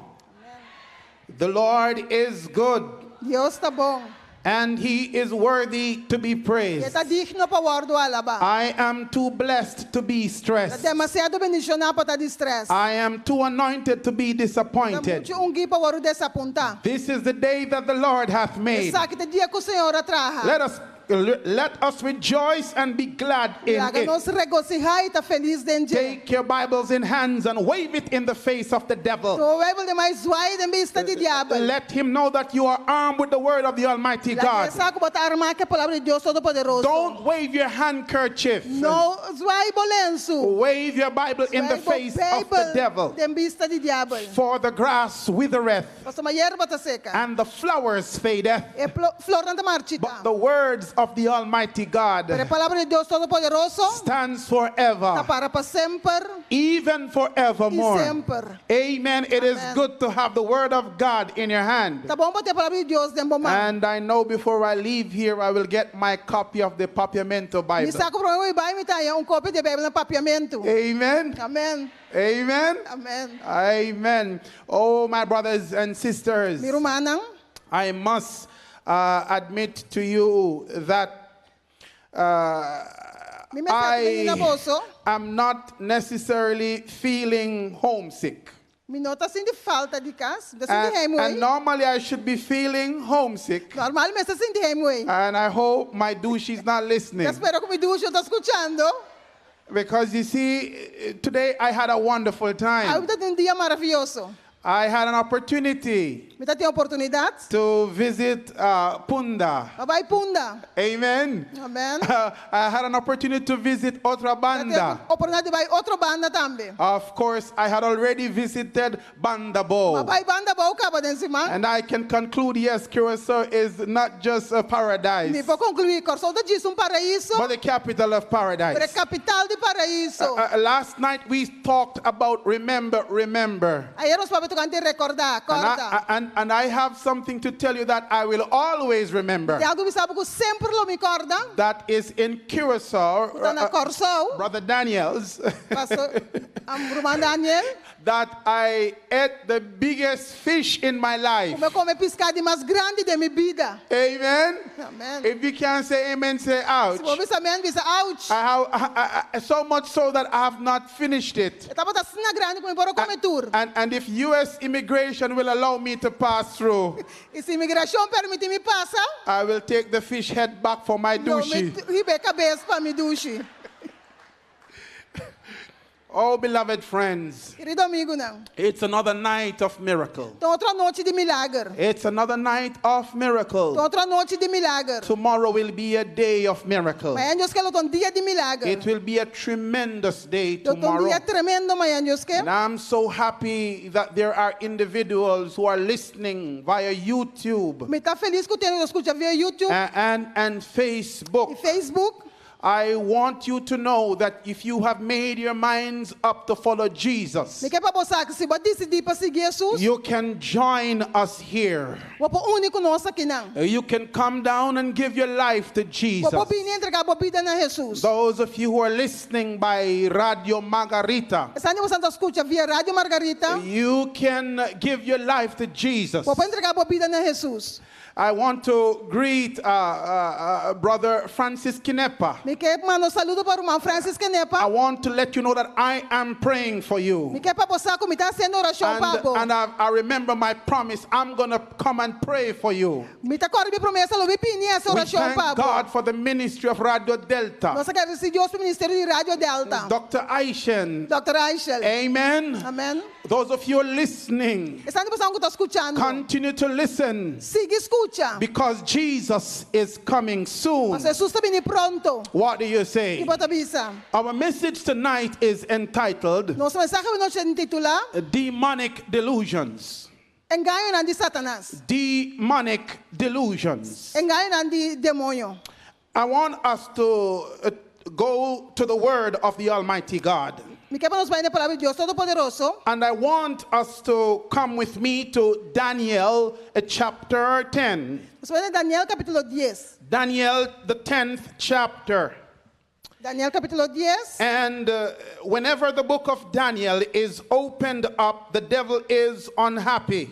The Lord is good Dios ta bon. and he is worthy to be E praised. ta digno pa wòrdu alabá. I am too blessed to be Ta stressed. demasiado bendishoná pa ta di strès. I am too anointed to be Ta disappointed. muchu ungí pa wòrdu desapuntá. This is the day that the Lord hath made. Esaki ta e dia ku Señor a traha. Let us let us rejoice and be glad in Laga it. nos regosihá i ta felis den dje. Take your Bibles in hands and wave it in the face of the devil. Tuma Beibel den man i zwai den bista di diabel. Let him know that you are armed with the word of the Almighty Laga God. e sa ku bo ta armá ku e palabra di Dios Todopoderoso. Don't wave your handkerchief. No zwai bo lensu. Wave your Bible in the Zwai bo face of the Beibel devil. den bista di diabel. For the grass withereth Pasobra yerba ta seka. and the flowers fadeth, E flornan ta marchitá. but the words of the Almighty God Pero e palabra di Dios Todopoderoso stands ta forever, para pa semper even i forevermore. semper. Amen. It is Amen. good to have the word of God in your hand. Ta bon pa tin e palabra di Dios den bo man. And I know before I leave here, I will get my copy of the Papiamento Mi Bible. sa ku promé ku mi bai mi ta haña un kopia di e Beibel na Papiamentu. Amen. Amèn. Amen. Amèn. Amen. Oh, my brothers and sisters, Mi rumannan, I must admit to you that mi mester admití na I boso, am not necessarily feeling homesick. mi no ta sinti falta di kas, mi ta sinti And, heimwee. and normally I should be feeling homesick. Normal mi mester sinti heimwee. And I hope my douche is not listening. Ta spera ku mi dushi no ta skuchando. Because you see, today I had a wonderful time. Awe mi tabatin un dia maravioso. I had an opportunity Mi tabatin oportunidat to visit Punda. pa bai Punda. Amen. Amèn. I had an opportunity to visit Otrabanda. Oportunidat di bai Otrobanda tambe. Of course, I had already visited Bandabo. M'a bai Bandabou kaba den siman. And I can conclude, yes, Curacao is not just a paradise, Mi por konkluí, Kòrsou no ta djis un paraiso, but the capital of pero paradise. kapital di paraiso. Last night we talked about remember, remember. Ayera nos a papia tokante rekordá, And kòrda. I have something to tell you that I will always remember. Tin algu pa bisa bo ku semper lo mi kòrda. That is in Curacao, Ta na Kòrsou, Brother Daniels, Pastor Ruman Daniel, that I ate the biggest fish in my life. Ku mi a kome piská di mas grandi den mi bida. Amen. Amen. If you can't say amen, say ouch. Si bo no bisa amèn, bisa ouch. I have, I, so much so that I have not finished it. E tabata asina grandi ku mi no por a kome tur. And if U.S. immigration will allow me to pass through, I si imigrashon permití mi pasa, I will take the fish head back for my lo mi dushi. hiba e kabes pa mi dushi. Oh, beloved friends, Kerido amigunan, it's another night of miracle. Ta otro anochi di milager. It's another night of miracle. Ta otro anochi di milager. Tomorrow will be a day of miracle. Mañan Dios ke lo ta un dia di milager. It will be a tremendous day Lo ta un tomorrow. dia tremendo mañan Dios ke. And I'm so happy that there are individuals who are listening via YouTube Mi ta felis ku tin hende ku ta skucha via YouTube and Facebook. i Facebook. I want you to know that if you have made your minds up to follow Jesus, Mi ke pa bo sa ku si bo a disidí pa sigui Hesus, you can join us here. bo por uni ku nos akinan. You can come down and give your life to Bo Jesus. por bini entregá bo bida na Hesus. Those of you who are listening by Radio Margarita, Esnan di boso ta skucha via Radio Margarita, you can give your life to Jesus. bo por entregá bo bida na Hesus. I want to greet Brother Francis Kinepa. Mi ke manda un saludo pa ruman Francis Kenepa. I want to let you know that I am praying for you. Mi ke pa bo sa ku mi ta hasiendo orashon And, pa bo. and I remember my promise. I'm going to come and pray for you. Mi ta kòrda mi promesa, lo mi bini hasi We orashon thank pa bo. God for the ministry of Radio Delta. Nos ta gradisí Dios pa ministerio di Radio Delta. Dr. Aishen. Dr. Aishel. Amen. Amen. Those of you listening, Esnan di boso ku ta skuchando. continue to listen. Sigui skucha. Because Jesus is coming soon. Pasobra Hesus ta bini pronto. What do you say? Ki bo ta bisa. Our message tonight is entitled Nos mensahe awe nochi ta titulá Demonic Delusions. Engañonan di Satanas. Demonic Delusions. Engañonan di demoño. I want us to go to the word of the Almighty God. Mi ke pa nos bai na Palabra di Dios Todopoderoso. And I want us to come with me to Daniel chapter 10. Nos bai na Daniel kapítulo 10. Daniel, the 10th chapter. Daniel kapítulo 10. And whenever the book of Daniel is opened up, the devil is unhappy.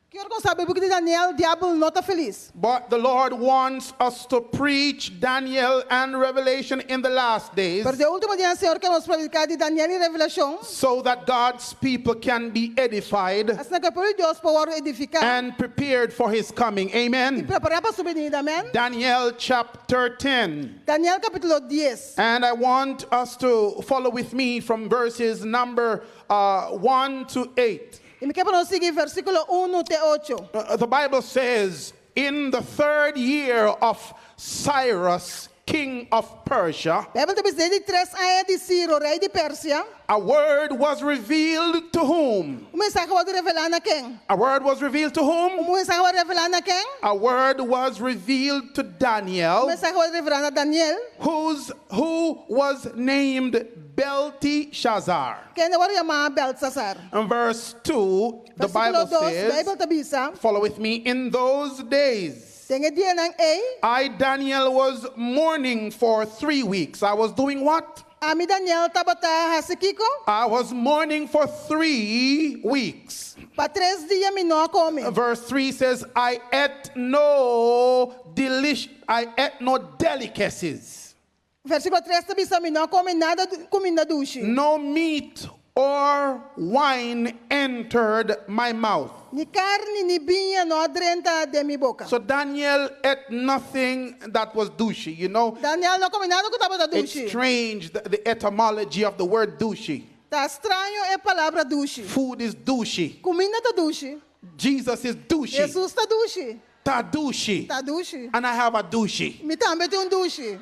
Ki ora ku nos habri buki di Daniel, diabel no ta felis. But the Lord wants us to preach Daniel and Revelation in the last days. Pero den último dianan, Señor ke nos prediká di Daniel i Revelashon. So that God's people can be edified. Asina ku e pueblo di Dios por wòrdu edifiká. And prepared for his coming. Amen. I prepará pa su benida. Amen. Daniel chapter 10. Daniel kapítulo 10. And I want us to follow with me from verses number 1 to 8. I mi ke pa nos sigui versíkulo 1 te 8. The Bible says, in the third year of Cyrus, king of Persia, Beibel ta bisa den di tres aña di Siro, rei di Persia. A word was revealed to whom? Un mensahe a wòrdu revelá na ken? A word was revealed to whom? Un mensahe a wòrdu revelá na ken? A word was revealed to Daniel. Un mensahe a wòrdu revelá na Daniel. Who's, who was named Belteshazzar. Kende a wòrdu yamá Belsasar. And verse 2, the Versíkulo Bible 2, says, Beibel ta bisa. Follow with me, in those days. Den e dianan ei. I, Daniel, was mourning for three weeks. I was doing what? Ami Daniel tabata hasi kiko. I was mourning for three weeks. Pa tres dia mi no a kome. Verse 3 says, I ate no delish, I ate no delicacies. Versíkulo 3 ta bisa mi no a kome nada kuminda dushi. No meat or wine entered my mouth. Ni karni ni biña no a drenta den mi boka. So Daniel ate nothing that was douchey, you know. Daniel no a kome nada ku tabata It's dushi. strange the, the etymology of the word douchey. Ta straño e palabra dushi. Food is douchey. Kuminda ta dushi. Jesus is douchey. Jesus ta dushi. Ta douchey. Ta dushi. And I have a douchey. Mi tambe tin un dushi.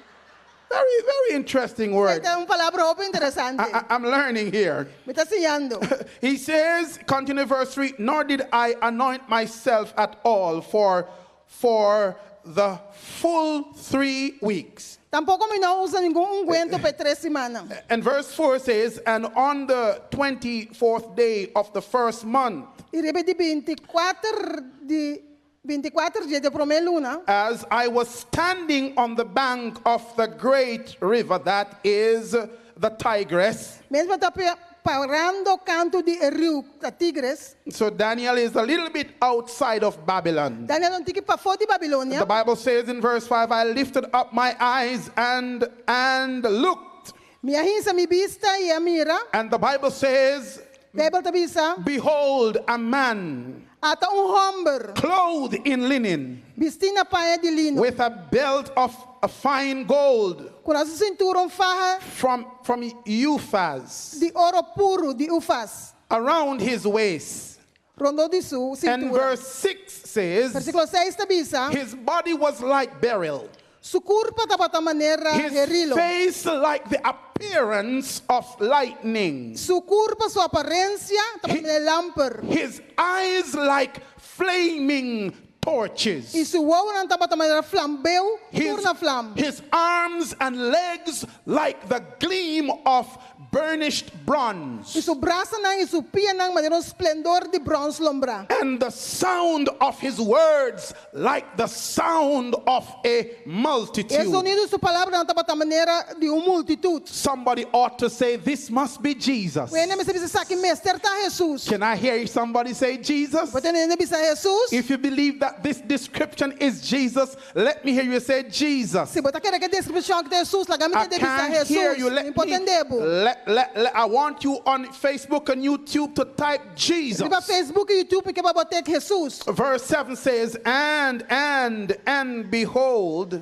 Very, very interesting word. Ta un palabra hopi interesante. I, I'm learning here. Mi ta siñando. He says, continue verse 3, nor did I anoint myself at all for, for the full three weeks. Tampoko mi no a usa ningun ungwento pa tres siman. And verse 4 says, and on the 24th day of the first month, I riba di 24 di 24 dia di promé luna. As I was standing on the bank of the great river that is the Tigris. Miéntras mi tabata parando kantu di riu Tigris. So Daniel is a little bit outside of Babylon. Daniel ta un tiki pafó di Babilonia. The Bible says in verse 5, I lifted up my eyes and and looked. Mi a hisa mi bista i a mira. And the Bible says, Beibel ta bisa. Behold, a man Ata un hòmber. Clothed in linen. Bistí na paña di lino. With a belt of a fine gold. Ku na su sintura un faha. From, from Uphaz. Di oro puru, di Ufaz. Around his waist. Rondó di su And sintura. verse 6 says, Versíkulo 6 ta bisa. His body was like beryl. Su kurpa tabata manera His berilo. face like the appearance of lightning. Su kurpa, su aparensia, tabata manera lamper. His eyes like flaming torches. I su wowonan tabata manera flambeu, His, tur na vlam. his arms and legs like the gleam of burnished bronze. I su brasanan i su pianan manera un splendor di bròns lombrá. And the sound of his words like the sound of a E multitude. zonido di su palabranan tabata manera di un multitut. Somebody ought to say, This must be Jesus. Un hende mester bisa esaki mester ta Hesus. Can I hear somebody say Jesus? Bo por tende hende bisa Hesus? If you believe that this description is Jesus, let me hear you say Jesus. Si bo ta kere ku e deskripshon aki ta Hesus, laga mi I tende bisa can't hear you. Hesus. Let Mi por me, tende bo. let, I want you on Facebook and YouTube to type Jesus. Riba Facebook i YouTube mi ke pa bo type Hesus. Verse 7 says, And, and, and behold,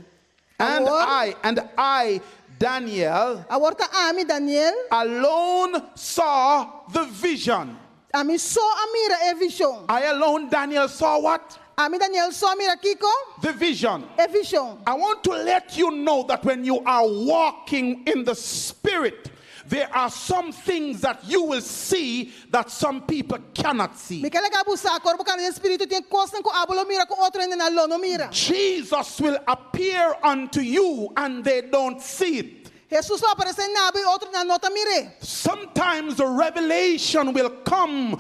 and Awor. I, and I, Daniel, Awor ta ami, Daniel, alone saw the vision. Ami so a mira e vishon. I alone, Daniel, saw what? Ami, Daniel, so a mira kiko? The vision. E vishon. I want to let you know that when you are walking in the spirit, there are some things that you will see that some people cannot see. Mi ke laga bo sa, ora bo kana den spiritu tin kosnan ku abo lo mira ku otro hendenan lo no mira. Jesus will appear unto you and they don't see it. Hesus lo aparesé na bo i otronan no ta mir'é. Sometimes the revelation will come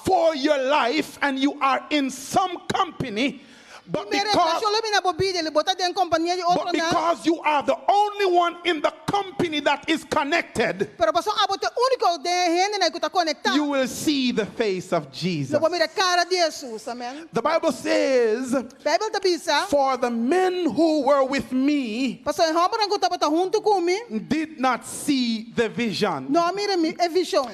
for your life and you are in some company, but Mire, because, revelashon lo bin na bo bida, i bo ta den kompania di but otronan. because you are the only one in the company that is connected, Pero paso abo ta e úniko den e hendenan ku ta konektá. you will see the face of Jesus. Lo bo mira kara di Hesus. Amèn. The Bible says, Beibel ta bisa, For the men who were with me paso e hòmbernan ku tabata huntu ku mi, did not see the vision. no a mira mi e vishon.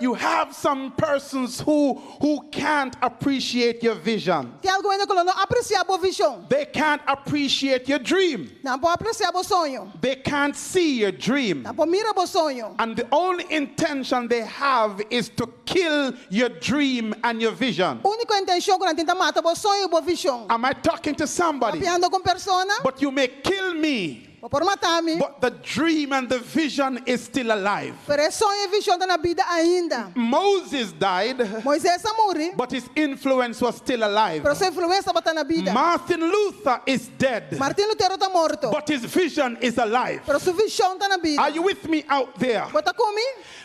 You have some persons who can't appreciate your vision. Tin algun hende ku no por apresiá bo vishon. They can't appreciate your dream. Nan no por apresiá bo soño. They can't see your dream. Nan no por mira bo soño. And the only intention they have is to kill your dream and your vision. Úniko intenshon ku nan tin ta mata bo soño i bo vishon. Am I talking to somebody? Papiando ku un persona, But you may kill me, bo por mata mi, but the dream and the vision is still alive. pero e soño i vishon ta na bida ainda. Moses died, Moises a muri, but his influence was still alive. pero su influensia tabata na bida. Martin Luther is dead, Martin Lutero ta morto, but his vision is alive. pero su vishon ta na bida. Are you with me out there? Bo ta ku mi?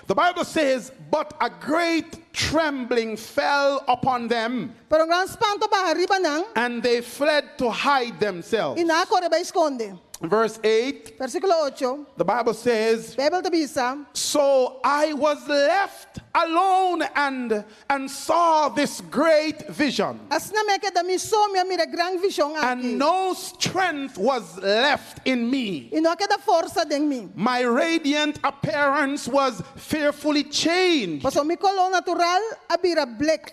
The Bible says, But a great trembling fell upon them, Pero un gran spanto a baha riba nan, and they fled to hide themselves. i nan a kore bai skonde. Verse 8, Versíkulo 8, the Bible says, Beibel ta bisa, So I was left alone and saw this great vision. Asina mi a keda mi so mi a mira e gran vishon aki. And no strength was left in me. I no a keda forsa den mi. My radiant appearance was fearfully changed, Paso mi koló natural a bira blek.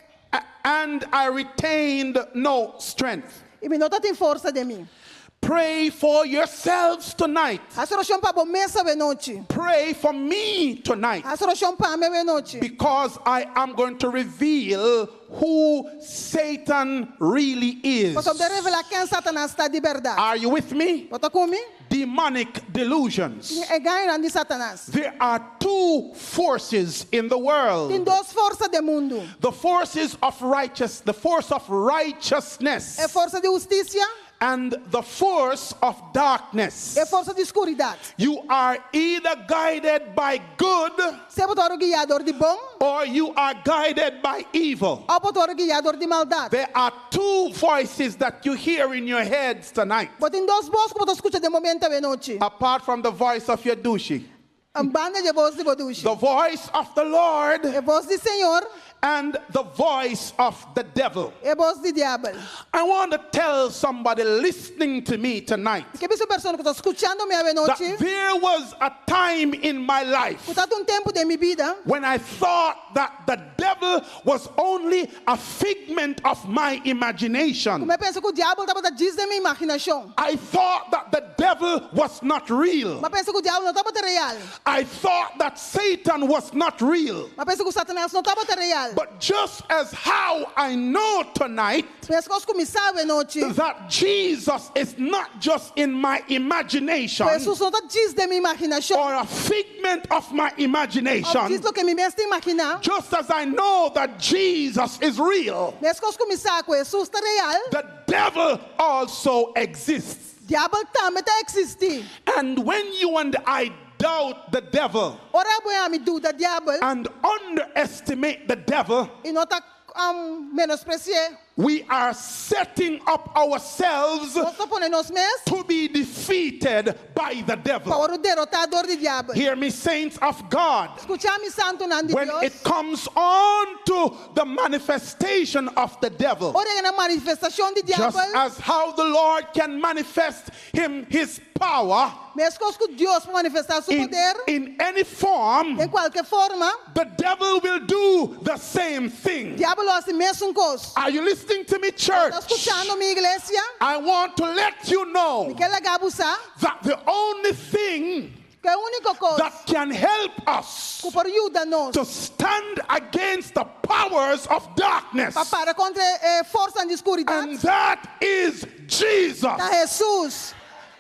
and I retained no strength. I mi no tabatin forsa den mi. Pray for yourselves tonight. Hasi orashon pa bo mes awe nochi. Pray for me tonight. Hasi orashon pa mi awe nochi. Because I am going to reveal who Satan really is. Paso mi ta revelá ken Satanas ta di bèrdat. Are you with me? Bo ta ku mi? Demonic delusions. Engañonan di Satanas. There are two forces in the Tin world. dos forsa den mundu. The forces of righteous, the force of righteousness E forsa di hustisia and the force of darkness. e forsa di skuridat. You are either guided by good Sea bo ta wòrdu guiá dor di bon, or you are guided by evil. òf bo ta wòrdu guiá dor di maldat. There are two voices that you hear in your heads tonight, Bo tin dos bos ku bo ta skucha den bo mente awe nochi. apart from the voice of your dushi. Un banda di e bos di bo dushi. The voice of the Lord E bos di Señor, and the voice of the devil. e bos di diabel. I want to tell somebody listening to me tonight Mi ke bisa un persona ku ta skuchando mi awe that nochi, there was a time in my life ku tabatin un tempu den mi bida, when I thought that the devil was only a figment of my imagination. ku mi a pensa ku diabel tabata djis den mi imaginashon. I thought that the devil was not real. M'a pensa ku diabel no tabata real. I thought that Satan was not real. M'a pensa ku Satanas no tabata real. But just as how I know tonight Meskos ku mi sa anochi, that Jesus is not just in my imagination Hesus no ta djis den mi imaginashon, or a figment of my òf imagination, djis loke mi mes ta imaginá. just as I know that Jesus is real, Meskos ku mi sa ku Hesus ta real, the devil also exists. diabel tambe ta eksistí. And when you and I doubt the devil Ora bo i ami duda diabel and underestimate the devil, i nos ta menospresi'é, we are setting up ourselves nos ta pone nos mes to be defeated by the pa devil. wòrdu derotá dor di diabel. Hear me, saints of God. Skucha mi santunan di When Dios. it comes on to the manifestation of the devil, Ora yega na manifestashon di just diabel, as how the Lord can manifest him his power meskos ku Dios por manifestá su in, poder in any form, den kualke forma, the devil will do the same thing. diabel lo hasi mesun kos. Are you listening to me, church? Ta skuchando mi, iglesia? I want to let you know Mi ke laga bo sa that the only thing ku e úniko kos that can help us ku por yuda nos to stand against the powers of darkness, pa para kontra e forsanan di skuridat and that is Jesus. ta Hesus.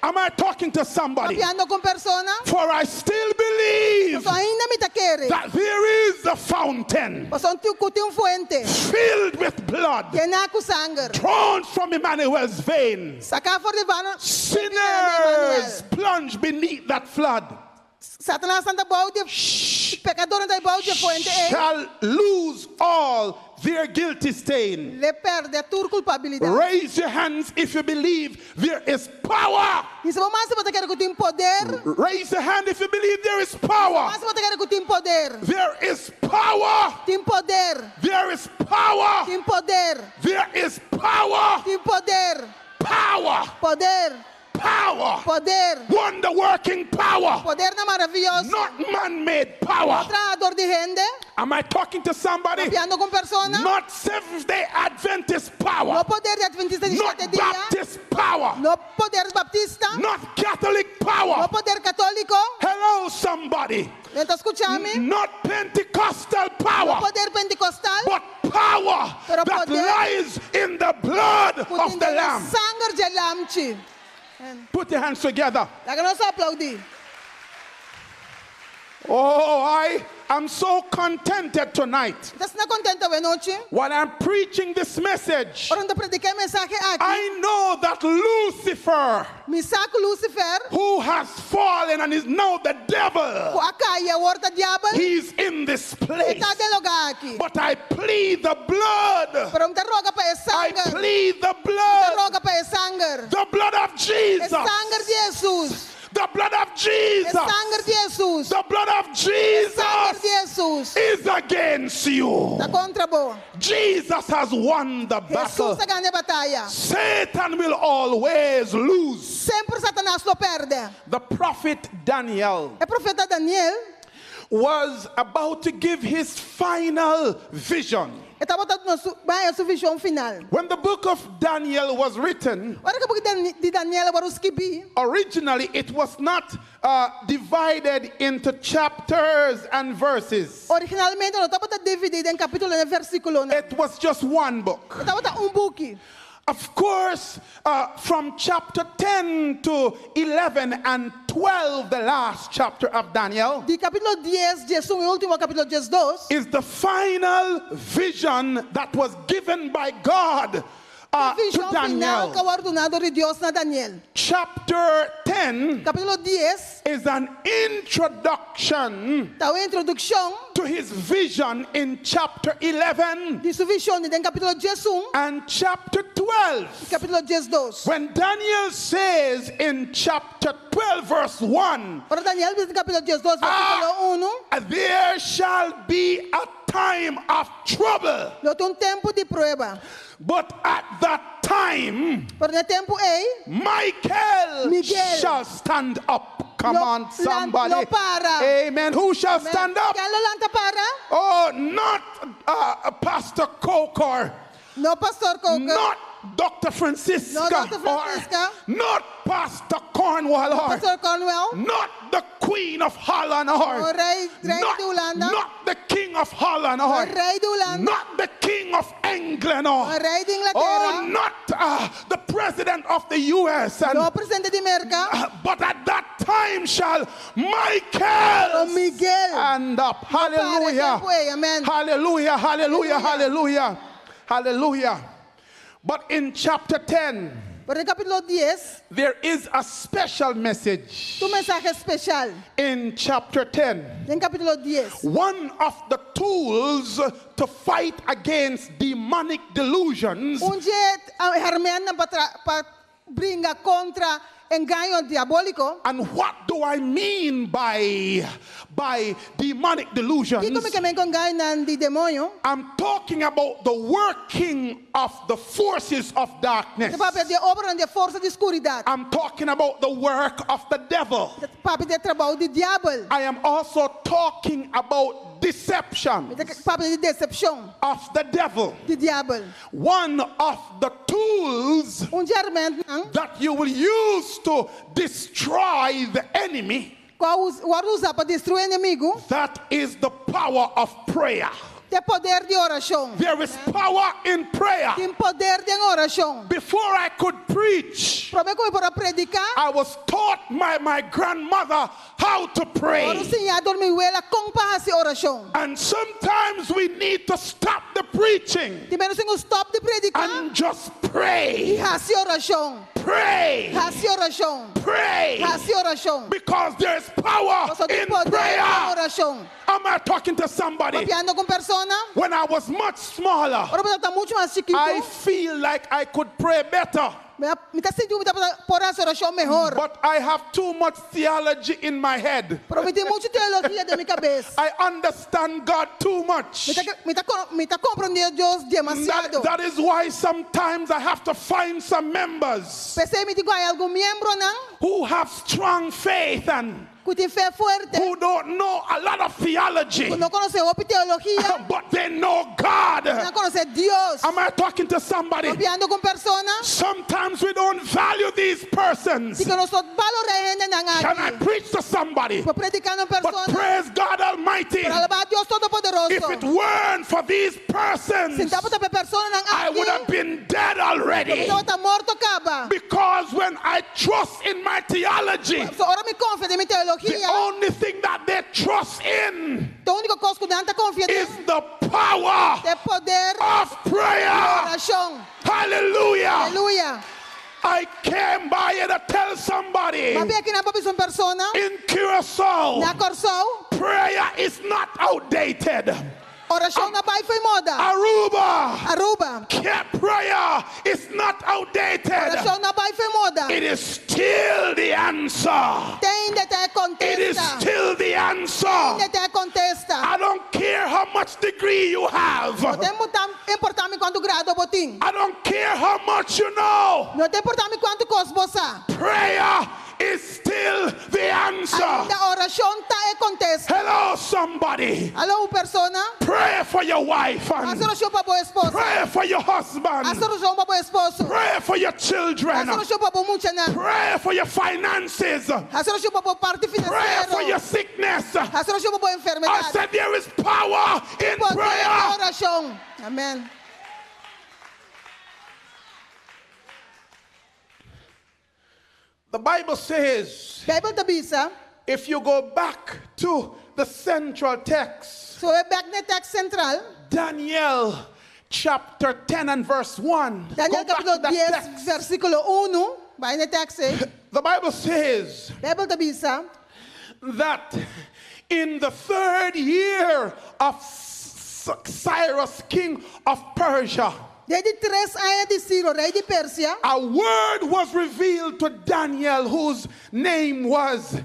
Am I talking to somebody? Papiando ku un persona? For I still believe Paso ainda mi ta kere. that there is a fountain Paso ku tin un fuente filled with blood yená ku sanger. drawn from Emmanuel's veins. Saká for di vena Sinners plunge beneath that flood Satanas ta bou di pekadónan ta bou di e fuente ei. shall lose all their guilty stain. Lo pèrdè tur kulpabilidat. Raise your hands if you believe there is power. Hisa bo man si bo ta kere ku tin poder. Raise your hand if you believe there is power. Man si bo ta kere ku tin poder. There is power. Tin poder. There is power. Tin poder. There is power. Tin poder. Power. Poder. Power. Poder. Wonder working power. Podernan maravioso. Not man made power. No trahá dor di hende. Am I talking to somebody? Papiando ku un persona. Not Seventh day Adventist power. No poder di Adventista di Not shete dia. Baptist power. No poder batista. Not Catholic power. No poder katóliko. Hello, somebody. Bo ta skucha mi? Not Pentecostal No power. poder pentekostal. But power Pero that poder lies in the blood of the Lamb. Sanger di Lamchi. Put your hands together. Laga nos aploudí. Oh, I am so contented tonight. Mi ta asina kontentu anochi? While I'm preaching this message, Ora mi ta prediká e mensahe aki. I know that Lucifer, Mi sa ku Lucifer, who has fallen and is now the devil, ku a kai i awor ta diabel, he's in this place. e ta den e lugá aki. But I plead the blood. Pero mi ta roga pa e I sanger. plead the Mi ta blood. roga pa e sanger. The blood of E Jesus. sanger di Hesus. The blood of E Jesus. sanger di Hesus. The blood of E sanger Jesus di Hesus. is against you. Ta kontra bo. Jesus has won the battle. Hesus a gana e bataya. Satan will always lose. Semper Satanas lo pèrdè. The prophet Daniel E profeta Daniel was about to give his final vision. e tabata bai duna su vishon final. When the book of Daniel was written, Ora ku buki di Daniel a wòrdu skirbí, originally it was not divided into chapters and verses. originalmente no tabata dividí den kapítulo i versíkulo. It was just one book. E tabata un buki. Of course, from chapter 10 to 11 and 12, the last chapter of Daniel, Di kapítulo 10, 11 i último kapítulo 12, is the final vision that was given by God to vishon final Daniel. ku a wòrdu duná di Dios na Daniel. Chapter 10 Kapítulo 10 is an introduction ta un introdukshon to his vision in chapter 11 di su vishon den kapítulo 11 and chapter 12. i kapítulo 12. When Daniel says in chapter 12, verse 1, Ora Daniel bisa den kapítulo 12, versíkulo 1, there shall be a time of trouble, lo tin un tempu di prueba. but at that time, Pero na e tempu ei, Michael Miguel. shall stand up. Come Lo on, lan- somebody. lo para. Amen. Who shall stand up? Ken lo lanta para? Oh, not Pastor Kokor, No Pastor Coker. not Dr. Francisca, No Dr. Francisca. or not Pastor Cornwall, or Pastor Cornwell. not the Queen of Holland or No rei, rei not, di Hulanda. not the King of Holland or No rei di Hulanda. not the King of England or No rei di oh, Inglatera. not the President of the U.S. And, No presidente di Merka. but at that time shall Michael Pero Miguel. stand up. Hallelujah. tempu ei, amen. Hallelujah. Hallelujah. Hallelujah. Hallelujah. But in chapter 10, Pero den kapítulo 10, there is a special message. un mensahe spesial. In chapter 10, Den kapítulo 10. one of the tools to fight against demonic delusions Un di e hèrmèntnan pa pa bringa kontra engaño diabóliko. And what do I mean by demonic delusions? Kiko mi ke men ku engaño di demoño? I'm talking about the working of the forces of darkness. Ta papia di obra di forsa di skuridat. I'm talking about the work of the devil. Papia di trabou di diabel. I am also talking about deception Papia di desepshon of the devil. di diabel. One of the tools Un di e hèrmèntnan, that you will use to destroy the enemy, ku bo ta usa pa destruí enemigu, that is the power of prayer. Ta poder di orashon. There is power in prayer. Tin poder den orashon. Before I could preach, Promé ku mi por a prediká, I was taught by my grandmother how to a pray. siña dor mi wela kon pa hasi orashon. And sometimes we need to stop the preaching Tin bes nos tin ku stòp di prediká and just pray. i hasi orashon. Pray. Hasi orashon. Pray. Hasi orashon. Because there's power Pasobra tin in poder den prayer. orashon. Am I talking to somebody? Papiando ku persona, When I was much smaller, ora mi tabata muchu mas chikitu. I feel like I could pray better. Mi ta sinti ku mi por hasi orashon mihó. But I have too much theology in my head. Pero mi tin muchu teologia den mi kabes. I understand God too much. Mi ta komprondé Dios demasiado. That is why sometimes I have to find some members P'esei mi tin ku haña algun miembronan who have strong faith and ku tin fe fuerte, who don't know a lot of theology, ku no konosé hopi teologia, but they know God. nan konosé Dios. Am I talking to somebody? Papiando ku persona, Sometimes we don't value these persons. di ku nos no ta balorá e hendenan Can I aki. preach to somebody? Por prediká na un But persona, praise God Almighty. pero alabá Dios If it Todopoderoso. weren't for these persons, Si n' tabata pa e personanan I would have aki, been dead already. mi tabata morto kaba. Because when I trust in my theology, So ora mi konfia den mi the teologia, only thing that they trust in e úniko kos ku nan ta konfia is the power e poder of prayer. orashon. Hallelujah. Aleluya. I came by here to tell somebody M'a bin akinan pa bisa un persona, in Curacao, na Kòrsou, prayer is not outdated. orashon no a bai fo'i moda. Aruba, Aruba, prayer is not outdated. orashon no a bai fo'i moda. It is still the answer. Te ainda ta e It is kontesta. still the answer. Ainda ta e kontesta. I don't care how much degree you have. No ta importá mi kuantu grado bo tin. I don't care how much you know. No ta importá mi kuantu kos bo sa. Prayer is still the answer. Ainda orashon ta e kontesta. Hello, somebody. Aló, un persona. Pray for your wife and Hasi orashon pa bo esposa. pray for your husband. Hasi orashon pa bo esposo. Pray for your children. Hasi orashon pa bo muchanan. Pray for your finances. Hasi orashon pa bo parti Pray for your finansiero. sickness. Hasi orashon pa bo I enfermedat. said there is power in Poder prayer. orashon. Amèn. The Bible says, Beibel ta bisa, if you go back to the central text, si bo bai bèk na teksto sentral, Daniel chapter 10 and verse 1. Daniel Go back to kapítulo that 10, text. versíkulo 1, bai na e teksto. The Bible says Beibel ta bisa, that in the third year of Cyrus, king of Persia, Den di tres aña di Siro, rei di Persia, a word was revealed to Daniel, whose name was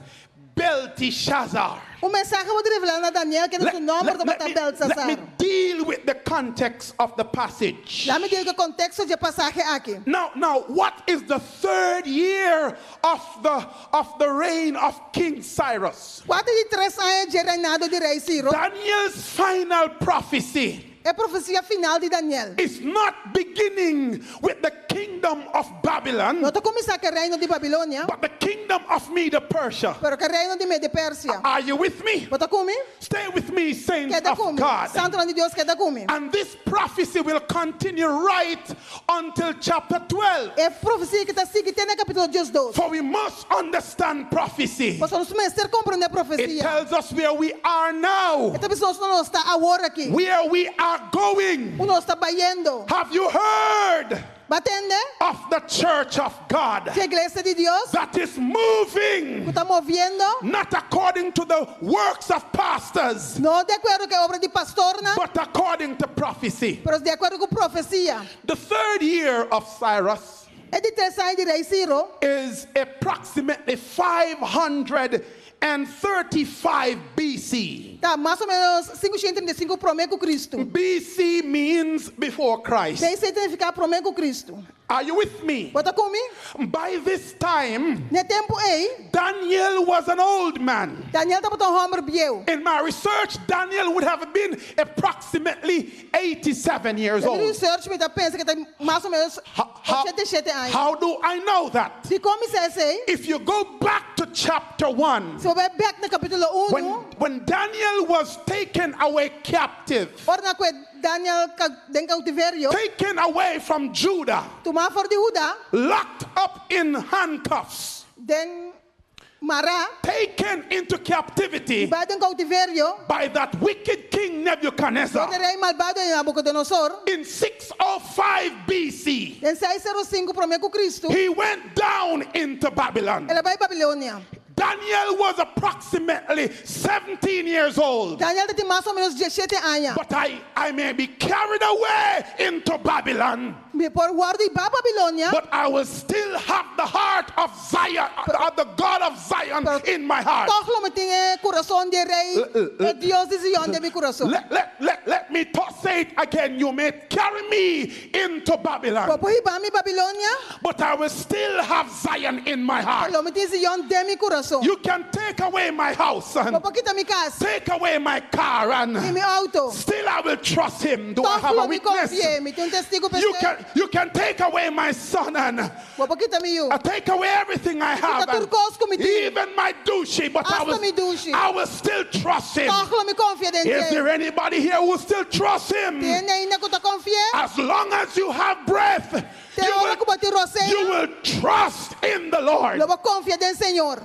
Belteshazzar. Un mensahe a wòrdu revelá na Daniel, ku su nòmber tabata me, let Belsasar. me deal with the context of the passage. Laga mi deal ku e konteksto di e pasahe aki. Now, what is the third year of the reign of King Cyrus? Kua ta di tres aña di reinado di rei Siro? Daniel's final prophecy E profesia final di Daniel. is not beginning with the king kingdom of Babylon, No ta kuminsá ku e reino di Babilonia, but the kingdom of Medo Persia. pero ku e reino di Medo Persia. Are you with me? Bo ta ku mi? Stay with me, saints Keda of ku mi. God. Santunan di Dios, keda ku mi. And this prophecy will continue right until chapter 12. E profesia aki ta sigui te na kapítulo 12. For we must understand prophecy. Pasobra nos mester komprondé It profesia. tells us where we are now, E ta bisa nos unda nos ta awor aki. where we are going. Unda nos ta bayendo. Have you heard Bo a tende? of the church of God Di iglesia di Dios that is moving ku ta moviendo, not according to the works of pastors, no di akuerdo ku obra di pastornan, but according to prophecy? pero di akuerdo ku profesia. The third year of Cyrus E di tres aña di rei Siro is approximately 535 BC. ta mas o ménos 535 promé ku Kristu. BC means before Christ. BC ta nifiká promé ku Kristu. Are you with me? Bo ta ku mi? By this time, Na e tempu ei, Daniel was an old man. Daniel tabata un hòmber bieu. In my research, Daniel would have been approximately 87 years Den old. research, mi ta pensa ku e ta mas o ménos How, 87 aña. how do I know that? Di kon mi sa esei? If you go back to chapter 1, Si bo bai bèk na kapítulo 1, when, when Daniel was taken away captive, ora nan a kohe Daniel den koutiverio, taken away from Judah, tumá for di Huda, locked up in handcuffs, den mará, taken into captivity bai den koutiverio, by that wicked king dor Nebuchadnezzar e rei malbado Nabucodonosor, in 605 BC. den 605 promé ku Kristu, He went down into Babylon. el a bai Babilonia. Daniel was approximately 17 years old. Daniel tabatin mas o ménos 17 aña. But I, I may be carried away into Babylon, Mi por wòrdu hibá Babilonia, but I will still have the heart of Zion, of the God of Zion in my heart. tòg lo mi tin e kurason di rei, e Dios di Zion den mi kurason. Let, let, let, let me say it again. You may carry me into Babylon, Bo por hiba mi Babilonia, but I will still have Zion in my heart. lo mi tin Zion den mi kurason. You can take away my house and Bo por kita mi kas, take away my car, i and mi outo. still I will trust him. Do I Tòg have a lo mi witness? konfia, mi tin un testigu You pa can, you can take away my son and Bo por kita mi yu. I take away everything I have, Kita and tur kos ku mi tin. even my dushi, but I Hasta will, mi dushi. I will still trust him. Tòg lo mi konfia den Is there dje. anybody here who will still trust him? Tin hende ainda ku ta konfi'é? As long as you have breath, Te you ora ku will, bo tin rosea, you will trust in the Lord. lo bo konfia den Señor.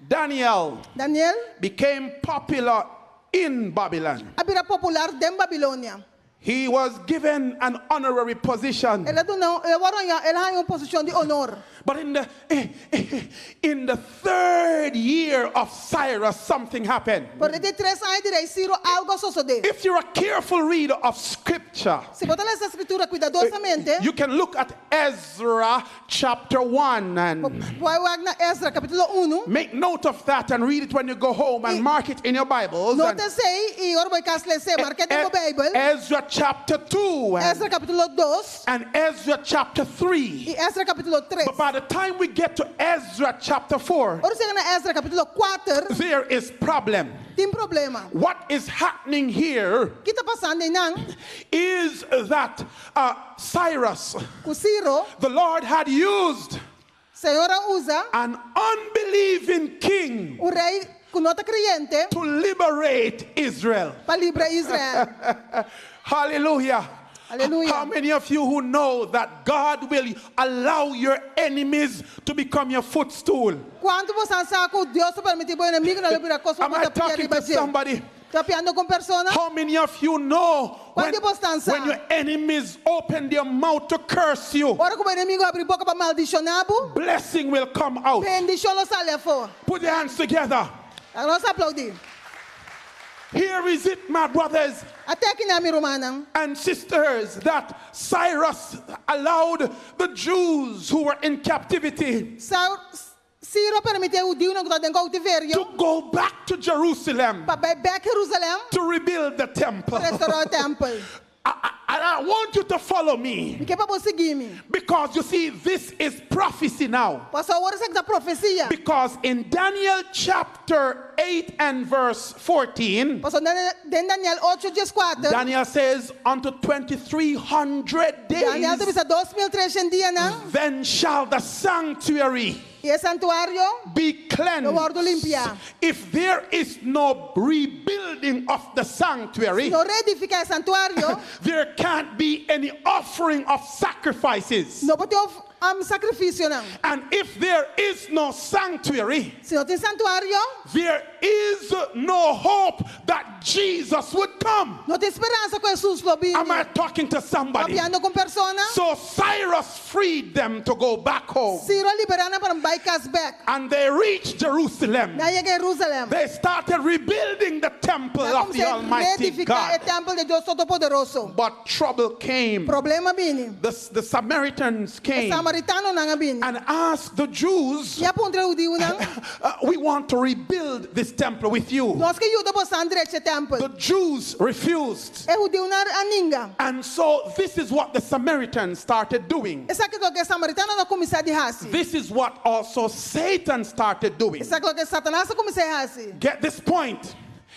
Daniel Daniel became popular in Babylon. a bira popular den Babilonia. He was given an honorary position. El a duna, el a el a haña un posishon di honor. But in the, in the third year of Cyrus, something happened. Pero den di tres aña di rei Siro algu a sosodé. If you're a careful reader of scripture, Si bo ta lesa skritura kuidadosamente, you can look at Ezra chapter 1 and bai wak na Ezra kapítulo 1. make note of that and read it when you go home and mark it in your Bibles. And Nota esei i ora bo bai kas les'é, mark'é den bo Beibel. Ezra chapter 2 and, Ezra kapítulo 2 and Ezra chapter 3. i Ezra kapítulo 3. But by the time we get to Ezra chapter 4, Ora nos yega na Ezra kapítulo 4, there is problem. tin problema. What is happening here Kiko ta pasando einan? is that Cyrus, Ku Siro, the Lord had used Señor a usa an unbelieving king un rei ku no ta kreyente to liberate Israel. pa libra Israel. Hallelujah. Hallelujah. How many of you who know that God will allow your enemies to become your footstool? Kuantu boso sa ku Dios ta permití bo enemigunan bira kos Am I talking to somebody? Ta papiando ku persona? How many of you know when, Kuantu di boso sa? when your enemies open their mouth to curse you, Ora ku bo enemigu habri boka pa maldishoná bo, blessing will come out? bendishon lo sali afó. Put your hands together. Nos aploudí. Here is it, my brothers At'é aki, mi rumannan. and sisters, that Cyrus allowed the Jews who were in captivity Siro a permití e hudiunan ku tabata den koutiverio to go back to Jerusalem pa bai bèk Jerusalèm to rebuild the temple. restourá e tèmpel. I, and I want you to follow me Mi ke pa bo sigui mi. because you see, this is prophecy now. Pasobra awor esaki ta profesia. Because in Daniel chapter 8 and verse 14, Paso den Daniel 8, 14. Daniel says, Unto 2300 Daniel days, ta bisa 2300 dianan. then shall the sanctuary E santuario be cleansed. Lo wòrdu limpiá. If there is no rebuilding of the sanctuary, No reedifiká e santuario. there can't be any offering of sacrifices. No por tin sakrifisionan. And if there is no sanctuary, Si no tin santuario, there is no hope that Jesus would come. no tin speransa ku Hesus lo bini. Am I talking to somebody? Papiando ku persona. So Cyrus freed them to go back home. Ciro a liberá nan pa bai kas bèk. And they reached Jerusalem. Nan a yega Jerusalem. They started rebuilding the temple Nan of the kuminsá Almighty reedifiká e God. tèmpel di Dios Todopoderoso. But trouble came. Problema a bini. The Samaritans came Samaritanonan a bini. and asked the Jews, I a puntra hudiunan. We want to rebuild this temple with you. Nos ke yuda boso drecha e tèmpel. The Jews refused. E hudiunan a ninga. And so this is what the Samaritans started doing. Esaki ta loke samaritanonan a kuminsá di hasi. This is what also Satan started doing. Esaki ta loke Satanas a kuminsá hasi. Get this point.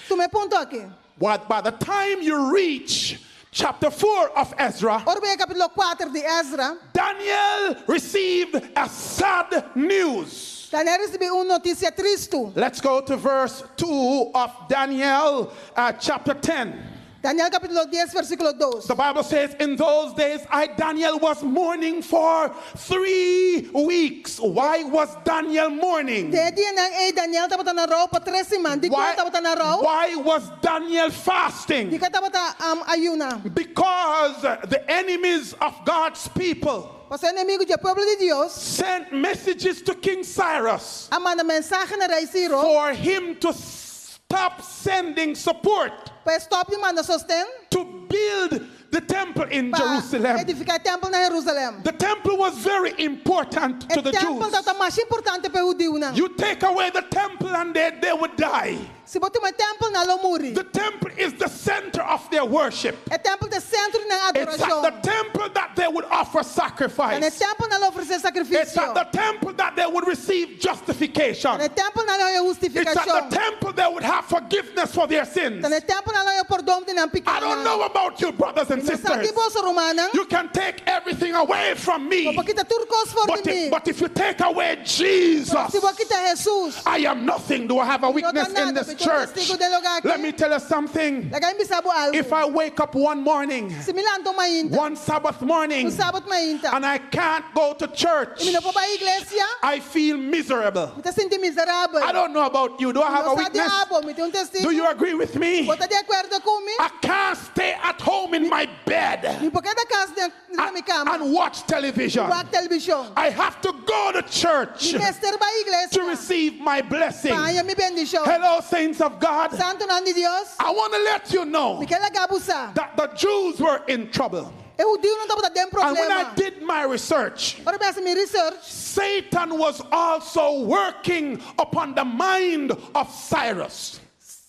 Tuma e punto aki. What by the time you reach chapter 4 of Ezra, Ora bo yega kapítulo 4 di Ezra, Daniel received a sad news. Daniel a risibí un notisia tristu. Let's go to verse 2 of Daniel chapter 10. Daniel kapítulo 10, versíkulo 2. The Bible says, In those days, I, Daniel, was mourning for 3 weeks. Why was Daniel mourning? Den e dianan ei Daniel tabata na rou pa tres siman. Dikon Why, tabata na rou? why was Daniel fasting? Dikon tabata ayuná? Because the enemies of God's people Pasobra enemigu di pueblo di Dios sent messages to King Cyrus a manda mensahe na Rei Ciro for him to stop sending support pa e stòp di manda sosten to build the temple in pa Jerusalem. edifiká e tèmpel na Jerusalèm. The temple was very important to E the tèmpel Jews. tabata masha importante pa e hudiunan. You take away the temple and they would die. Si bo tuma e tèmpel, nan lo muri. The temple is the center of their worship. E tèmpel ta e sentro di nan It's at the adorashon. temple that they would offer Ta na e sacrifice. tèmpel nan lo ofresé It's at sakrifisio. the temple that they would receive justification. Ta na e tèmpel nan lo haña It's at the hustifikashon. temple they would have forgiveness for their sins. Ta na e tèmpel nan lo haña pordon di nan I don't pikánan. know about you, brothers and No sa sisters. di boso, rumannan. You can take everything away from me. Bo por kita tur kos for But di mi. if, but if you take away Jesus, Si bo kita Hesus, I am nothing. Do I have a No ta witness in nada, this mi tin church? testigu den e lugá aki. Let me tell you something. Laga mi bisa bo algu. If I wake up one morning, Si mi lanta un mainta, one Sabbath morning, un sabat mainta, and I can't go to church, i mi no por bai iglesia, I feel miserable. mi ta sinti miserabel. I don't know about you. Do I have a No sa di witness? abo, mi tin un testigu. Do you agree with me? Bo ta di akuerdo ku mi? I can't stay at home in my bed Mi no por keda kas den mi kama. and watch television. Wak televishon. I have to go to church Mi mester bai iglesia. to receive my blessing. Pa haña mi bendishon. Hello, saints of God. Santunan di Dios. I want to let you know Mi ke laga bo sa. that the Jews were in trouble. E hudiunan tabata den And when I problema. did my research, Ora mi a hasi mi research. Satan was also working upon the mind of Cyrus.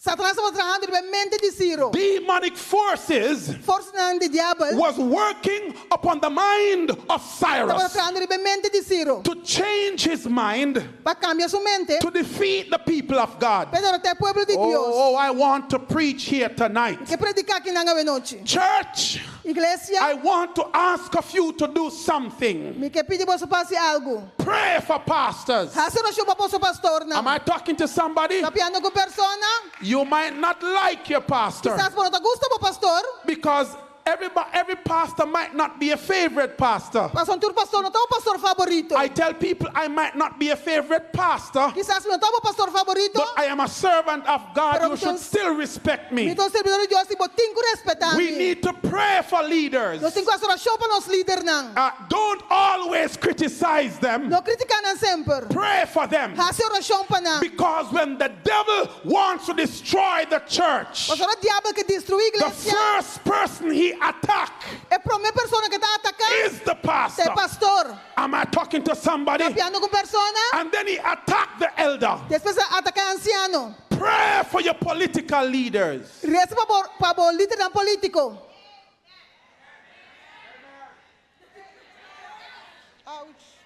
Satanas tabata trahando riba mente di Ciro. Demonic forces Forsanan di diabel. was working upon the mind of Tabata Cyrus trahando riba mente di Ciro. to change his mind Pa kambia su mente. to defeat the people of God. Pa derotá e pueblo di Dios. Oh, oh, I want to preach here tonight. Ke prediká akinan awe nochi. Church, Iglesia. I want to ask of you to do something. Mi ke pidi boso pa hasi algu. Pray for pastors. Hasi orashon pa boso pastornan. Am I talking to somebody? Papiando ku persona. You might not like your pastor Kisas bo no ta gusta bo pastor. because everybody, every pastor might not be a favorite pastor. Pasobra tur pastor no ta bo pastor favorito. I tell people I might not be a favorite pastor, Kisas mi no ta bo pastor favorito. but I am a servant of God. Pero You should still respect Mi me. ta un sirbidó di Dios i bo tin ku respetá We mi. need to pray for leaders. Nos tin ku hasi orashon pa nos lidernan. Don't always criticize them. No kritiká nan semper. Pray for them. Hasi orashon pa nan. Because when the devil wants to destroy the church, Pasobra ora diabel ke destruí the iglesia. first person he attack E promé persona ku e ta ataká is the ta pastor. e pastor. Am I talking to somebody? Papiando ku persona. And then he attacked the elder. Despues e ta ataká ansiano. Pray for your political leaders. Resa pa bo, pa bo lidernan polítiko.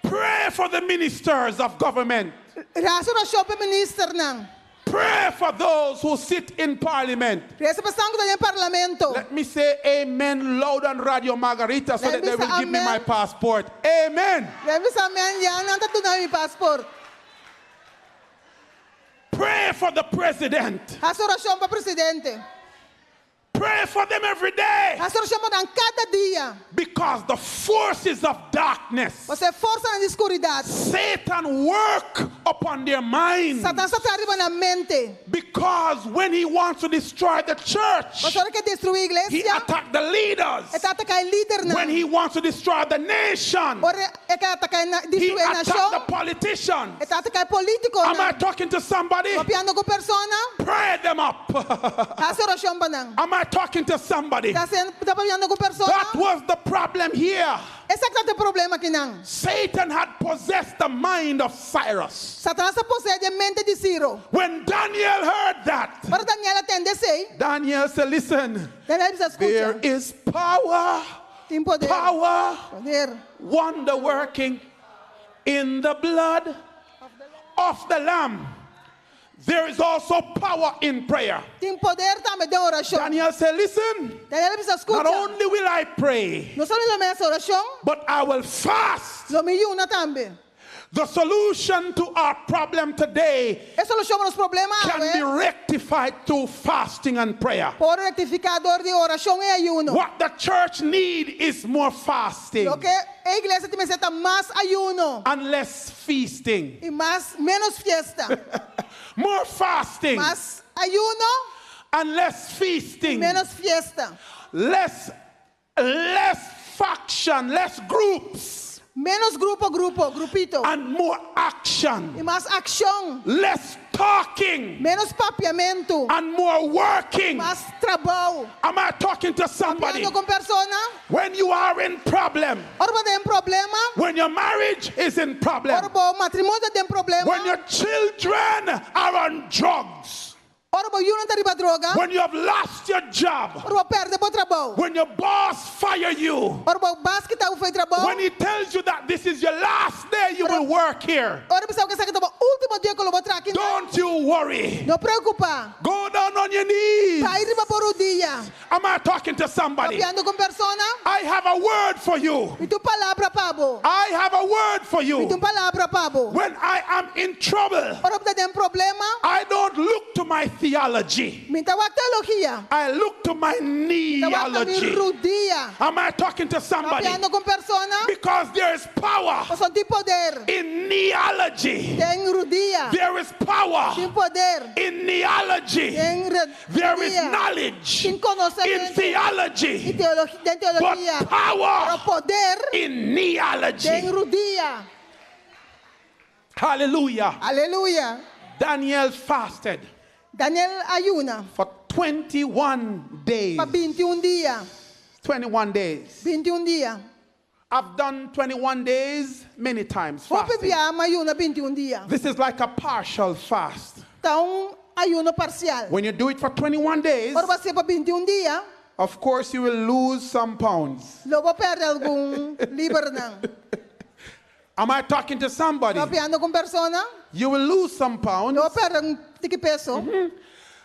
Pray for the ministers of government. Hasi orashon pa ministernan. Pray for those who sit in parliament. Resa pa esnan ku ta den parlamento. Let me say amen loud on Radio Margarita so Let that me they say will give me amen. my passport. Amen. Laga mi bisa amen, ya nan ta duna mi pasport. Pray for the president. Hasi orashon pa presidente. Pray for them every day. Hasi orashon pa nan kada dia. Because the forces of darkness, Pasobra e forsanan di skuridat. Satan work upon their minds. Satanas ta traha riba nan mente. Because when he wants to destroy the church, Pasobra ora e ke destruí he iglesia, attack the leaders. e ta ataká e lidernan. When he wants to destroy the nation, Ora e ke ataká he destruí e attack nashon, the politicians. e ta ataká e polítikonan. Am I talking to somebody? Papiando ku persona? Pray them up. Hasi orashon pa nan. Am I talking to somebody? Ta ta papiando ku persona? That was the problem here. Esaki tabata e problema akinan. Satan had possessed the mind of Cyrus. Satanas a poseé e mente di Ciro. When Daniel heard that, Ora Daniel a tende esei. Daniel said, Listen, Daniel a bisa there skucha. is power, Tin poder. power, Poder. wonder working in the blood of the Lamb. There is also power in prayer. Tin poder tambe den orashon. Daniel said, Listen, Daniel a bisa not skucha. only will I pray, No solamente lo mi hasi orashon, but I will fast. lo mi yuna tambe. The solution to our problem today E solushon pa nos problema can be awe rectified through fasting and prayer. por rektifiká dor di orashon i ayuno. What the church need is more fasting Loke e iglesia tin mester ta mas ayuno and less feasting. i mas ménos fiesta. More fasting Mas ayuno and less feasting. ménos fiesta. Less less faction, less groups Ménos grupo, grupo, grupito. and more action. I mas akshon. Less talking Ménos papiamentu. and more working. Mas trabou. Am I talking to somebody? Papiando ku persona. When you are in problem, Ora bo ta den problema. when your marriage is in problem, Ora bo matrimonio ta den problema. when your children are on drugs, Ora bo yunan ta riba droga. when you have lost your job, Ora bo pèrdè bo trabou. when your boss fire you, Ora bo bas kita bo fo'i trabou. when he tells you that this is your last day you will work here, Ora e bisa bo ku esaki ta bo último dia ku lo bo traha aki. don't you worry. No preokupá. Go down on your knees. Kai riba bo rudia. Am I talking to somebody? Papiando ku un persona. I have a word for you. Mi tin un palabra pa bo. I have a word for Mi tin you. un palabra pa bo. When I am in trouble, Ora mi ta den problema. I don't look to my theology. Mi n' ta wak teologia. I look to my Mi ta wak na mi kneeology. rudia. Am I talking to somebody? Papiando ku un persona. Because there is power Pasobra tin poder. in kneeology. Den rudia. There is power Tin poder. in kneeology. Den There is rudia. knowledge Tin in konosementu. theology. I teologia, den teologia. But power Pero poder in den kneeology. rudia. Hallelujah. Aleluya. Daniel fasted Daniel a yuna for 21 days. pa 21 dia. 21 days. 21 dia. I've done 21 days many times. Hopi Fasting. bia m'a yuna 21 dia. This is like a partial fast. Ta un ayuno parsial. When you do it for 21 days, Ora bo hasié pa 21 dia, of course you will lose some pounds. lo bo pèrdè algun libranan. Am I talking to somebody? Papiando ku un persona, You will lose some pounds, lo bo pèrdè un tiki peso,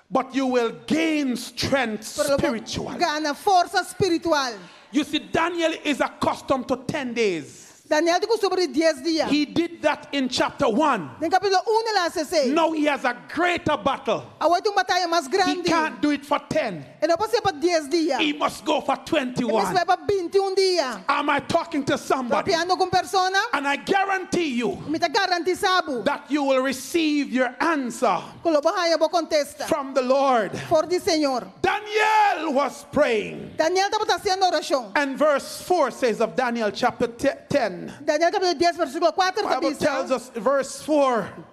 but you will gain strength pero lo bo spiritually. gana forsa spiritual. You see, Daniel is accustomed to 10 days. Daniel tin kustumber di 10 dia. He did that in chapter 1. Den kapítulo 1 el a hasi esei. Now he has a greater battle. Awor e tin un bataya mas He grandi. can't do it for 10. E no por hasié pa 10 dia. He must go for E mester 21. bai pa 21 dia. Am I talking to somebody? Papiando ku un persona, And I guarantee you mi ta garantisá bo that you will receive your answer ku lo bo haña bo kontesta. from the Lord. For di Señor. Daniel was praying. Daniel tabata hasiendo orashon. And verse 4 says of Daniel chapter 10. Daniel kapítulo 10, versíkulo 4 ta Bible tells bisa. us, verse 4. On,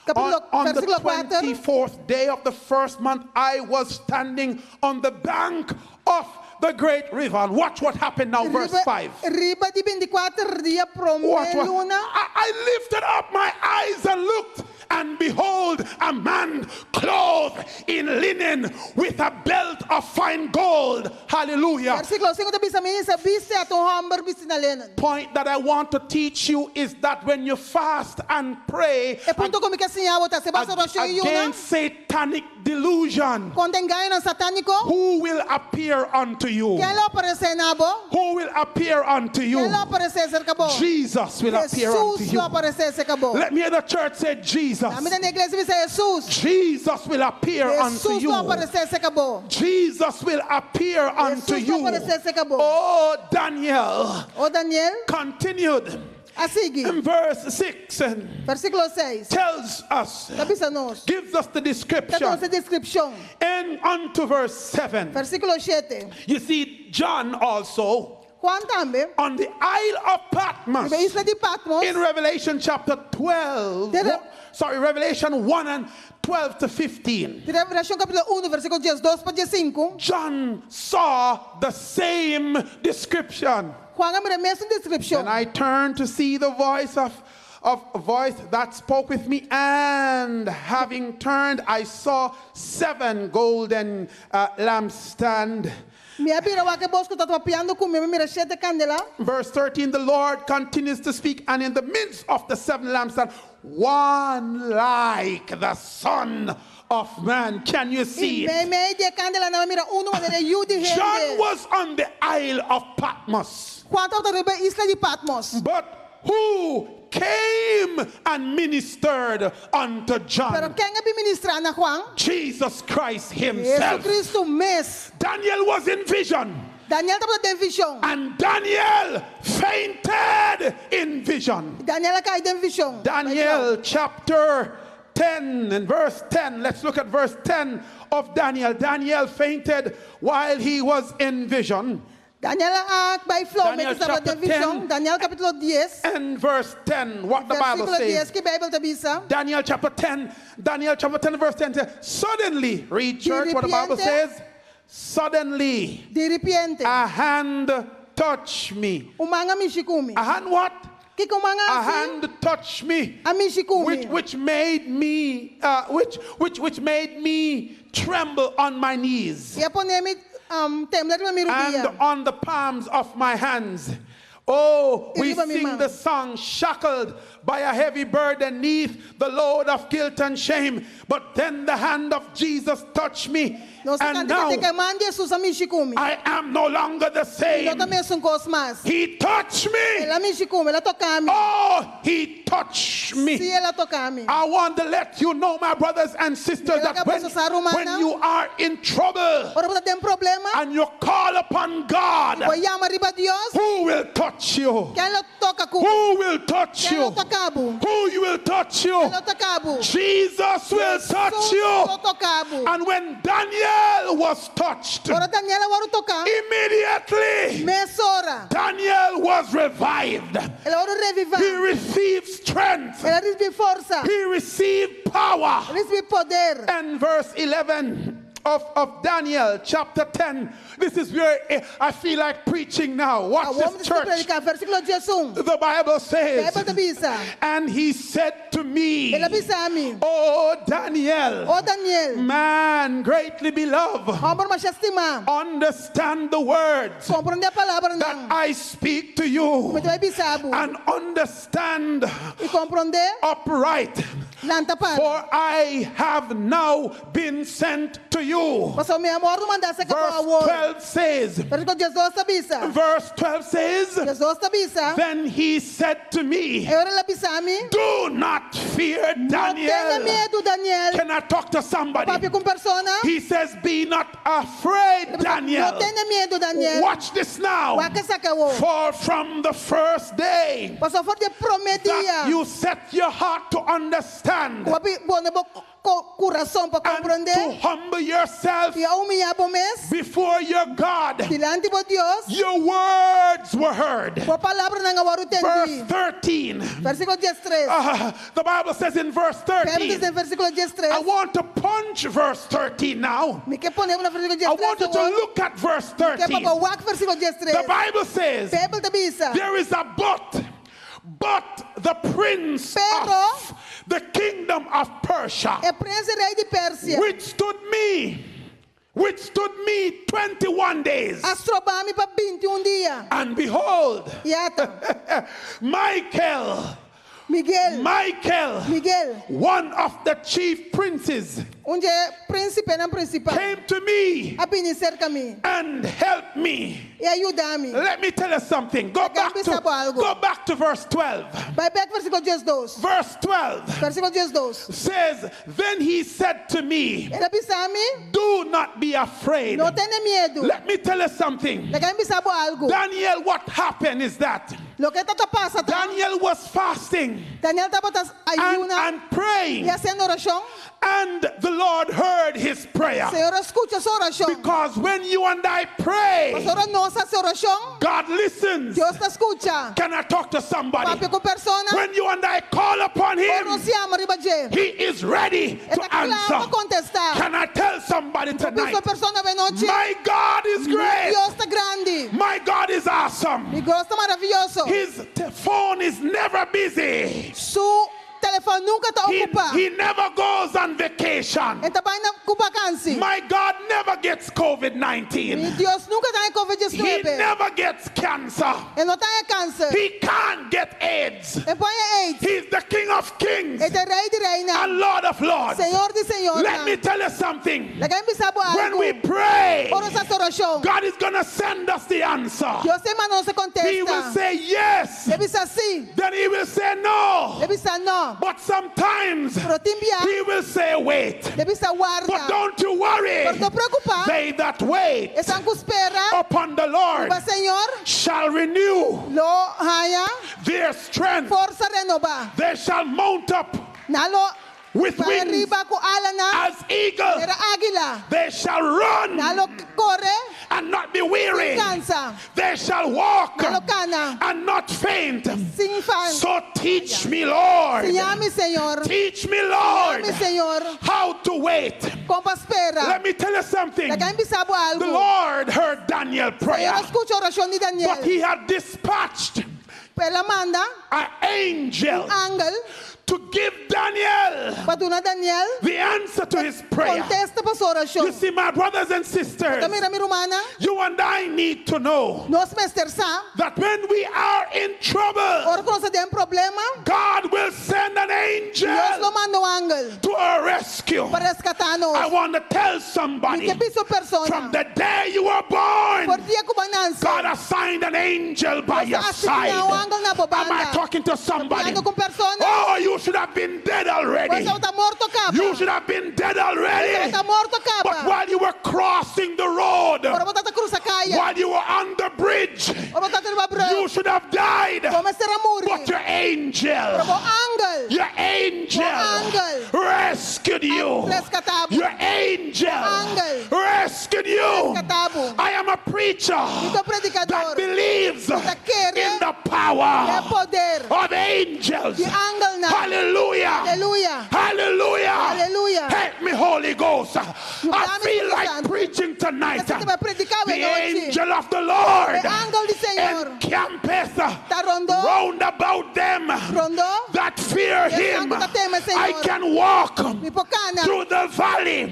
Kapítulo, on the versíkulo 4. 24th day of the first month, I was standing on the bank of the great river. And watch what happened now, verse Riba, 5. riba di 24 dia promé Watch what luna. I, I lifted up my eyes and looked, and behold, a man clothed in linen with a belt of fine gold. Hallelujah. Versíkulo 5 ta bisa, mi hisa bista i ata un hòmber bistí na lenen. Point that I want to teach you is that when you fast and pray E punto ku mi ke siña bo ta, si bo hasi orashon i yuna against satanic delusion, kontra engañonan satániko, who will appear unto you? ken lo aparesé na bo? Who will appear unto you? Ken lo aparesé serka bo? Jesus will appear unto Hesus you. lo aparesé serka bo. Let me hear the church say Jesus. Ami tende iglesia bisa Hesus. Jesus will appear unto Hesus you. lo aparesé serka bo. Jesus will appear unto Hesus lo you. aparesé serka bo. Oh, Daniel O Daniel continued a sigui. in verse 6 and Versíkulo 6. tells us, Ta bisa nos. gives us the Ta description. duna nos e deskripshon. And unto verse 7. Versíkulo 7. You see, John also Juan tambe. on the Isle of Patmos Riba isla di Patmos. in Revelation chapter 12, Dere- sorry, Revelation 1 and 12 to 15. Di Revelashon kapítulo 1, versíkulo 12 pa 15. John saw the same description. Juan a mira e mesun deskripshon. And I turned to see the voice of, of a voice that spoke with me, and having turned, I saw seven golden lampstand. Mi a bira wak e bos ku tabata papiando ku mi, mi a mira shete kandela. Verse 13, the Lord continues to speak, and in the midst of the seven lampstands, one like the Son of Man. Can you see I it? meimei di e kandelanan mi a mira unu manera yu di John hende. was on the Isle of Patmos. Juan tabata riba isla di Patmos. But who came and ministered unto John? Pero ken a bin ministrá na Juan? Jesus Christ himself. Jesucristo mes. Daniel was in vision. Daniel tabata den vishon. And Daniel fainted in vision. Daniel a kai den vishon. Daniel chapter 10 and verse 10. Let's look at verse 10 of Daniel. Daniel fainted while he was in vision. Daniel a bai flou Daniel mientras tabata chapter den vishon. 10. Daniel kapítulo 10. And verse 10, what the Bible Versíkulo 10 says. ki Beibel ta bisa. Daniel chapter 10, Daniel chapter 10, verse 10 says, Suddenly, read church what the Bible repente. says. Suddenly, Di repente, a hand touched me. un man a mishi ku mi. A hand what? Kiko un man A a hasi? hand touched me. A mishi ku mi. Which, which made me uh, which, which, which made me tremble on my knees I a pone mi um, tembla riba mi and rudia. on the palms of my hands. Oh, we Iriba mi sing man. the song, shackled by a heavy burden neath the load of guilt and shame. But then the hand of Jesus touched me, Nos ta and kanta now ku e man di Jesus a mishi ku mi. I am no longer the No same. ta mesun kos mas. He touched me. El a mishi ku mi, el a toka mi. Oh, he touched me. Sí, el a toka mi. I want to let you know, my brothers and sisters, Mira that que when, boso sa rumannan. when you are in trouble Ora bo ta den problema, and you call upon God, bo yama riba Dios, who will touch you? ken lo toka ku bo? Who will touch Ken lo you? toka bo? Who will touch you? Ken lo toka bo? Jesus will touch Jesus you. lo toka bo. And when Daniel was touched, Ora Daniel a wòrdu toká, immediately mesora. Daniel was revived. El a wòrdu revivá. He received strength. El a risibí forsa. He received power. El a risibí poder. And verse 11 of, of Daniel chapter 10. This is where eh, I feel like preaching now. Watch Awor this mi ta church. prediká, versíkulo 11. The Bible says, Beibel ta bisa. and he said to me, El a bisa mi. Oh Daniel, O Daniel, man greatly beloved, hòmber masha stimá, understand the words komprondé e palabranan that I speak to you Mi ta bai bisa bo. and understand I komprondé, upright. lanta para. For I have now been sent to you. Pasobra mi a wòrdu mandá serka bo Verse awor. 12 says, Versíkulo 12 ta bisa. verse 12 says, 12 ta bisa. Then he said to me, E ora el a bisa mi, Do not fear, No tene Daniel. miedu, Daniel. Can I talk to somebody? Papia ku un persona. He says, Be not afraid, Daniel. No tene miedu, Daniel. Watch this now. Wak esaki awor. For from the first day Pasobra for di promé that dia. you set your heart to understand Ku bo a pone bo kurason pa and komprondé. to humble yourself I a humiliá bo mes. before your God, Dilanti bo Dios. your words were heard. Bo palabranan a wòrdu Verse tendí. 13. Versíkulo 13. The Bible says in verse Beibel 13, ta bisa den versíkulo 13. I want to punch verse 13 now. Mi ke pone na versíkulo I want you 13 to awor. look at verse Ke pa 13. bo wak versíkulo 13. The Bible says Beibel ta bisa. there is a but, but the prince Pero of The kingdom of Persia E prens rei di Persia. withstood me, withstood me 21 days. A stroba mi pa 21 dia. And behold, I ata. Michael, Miguel. Michael, Miguel. one of the chief princes, Un di e prínsipenan prinsipal. came to me A bini serka mi. and helped me. I a yuda mi. Let me tell you something. Go back to, go back to verse 12. Bai bèk versíkulo 12. Verse 12 Versíkulo 12. says, Then he said to me, El a bisa mi, Do not be afraid. no tene miedu. Let me tell you something. Laga mi bisa bo algu. Daniel, what happened is that Loke tabata pasa ta. Daniel was fasting Daniel tabata and, ayuna and praying, i hasiendo orashon. and the Lord heard his prayer. Señor a skucha su orashon. Because when you and I pray, Ora nos hasi orashon, God listens. Dios ta skucha. Can I talk to somebody? Papia ku persona, When you and I call upon ora him, nos yama riba dje. he is ready E to ta kla pa answer. kontestá. Can I tell somebody Bisa tonight? persona awe nochi. My God is Mi great. Dios ta grandi. My God is awesome. Mi Dios ta maravioso. His phone is never busy. Su telefòn nunka ta He, okupá. he never goes on vacation. E n' ta bai na ku vakansi. My God never gets COVID Mi 19. Dios nunka ta haña He COVID-19. never gets cancer. E no ta haña kanser. He can't get AIDS. E n' por haña AIDS. He's the King of Kings E ta Rei di Reinan. and Lord of Lords. Señor di Señor. Let me tell you something. Laga mi bisa bo When algu. we pray, Ora nos hasi orashon. God is going to send us the answer. Dios ta manda nos He will kontesta. say yes. E bisa si. Then he will say no. E bisa nò. But sometimes Pero tin bia. he will say wait. E bisa But warda. don't you worry. Pero no preokupá. They that wait Esnan ku spera. upon the Lord Riba Señor. shall renew Lo haña. their strength. Forsa renobá. They shall mount up Nan lo with bai wings riba ku alanan. as eagles. Manera águila. They shall run Nan lo kore. and not be weary. Sin kansa. They shall walk Nan lo kana. and not faint. Sin fan. So teach me, Lord. Siña mi, Señor. Teach me, Lord, Mi Señor. how to wait. Kon pa spera. Let me tell you something. Laga mi bisa bo The algu. Lord heard Daniel prayer, Señor a skucha orashon di Daniel. but he had dispatched El a manda an angel angel to give Daniel pa duna Daniel the answer to his prayer. kontesta pa su orashon. You see, my brothers and sisters, Anto mira mi rumannan, you and I need to know nos mester sa, that when we are in trouble, ora ku nos ta den problema, God will send an Dios lo angel manda un angel to our rescue. pa reskatá nos. I want to tell somebody Mi ke bisa un persona, from the day you were born, for dia ku bo a nase, God assigned an angel by Dios your a side. asigná un angel na bo Am I banda. talking to somebody? Papiando ku un persona. Oh, you should have been dead already. Bo tabata morto kaba. You should have been dead already. Bo tabata morto But kaba. while you were crossing the road, Ora bo tabata krusa kaya. while you were on the bridge, Ora bo tabata riba brùg. you should have died. Bo mester a muri. But your angel, Pero bo angel. your angel angel. rescued you. Reskatá bo. Your angel Angel. rescued you. Reskatá bo. I am a preacher Mi ta predikadó. that believes Ta kere. in the power E poder. of angels. Di angelnan. Hallelujah. Hallelujah. Hallelujah. Hallelujah. Help me, Holy Ghost. I Yudami, feel like Santo. preaching tonight. Ta sinti pa prediká The anochi. angel of the Lord E angel di Señor. encampeth Ta rondó. round about them Rondó. that fear E him. esnan ku ta teme Señor. I can walk Mi por kana. through the valley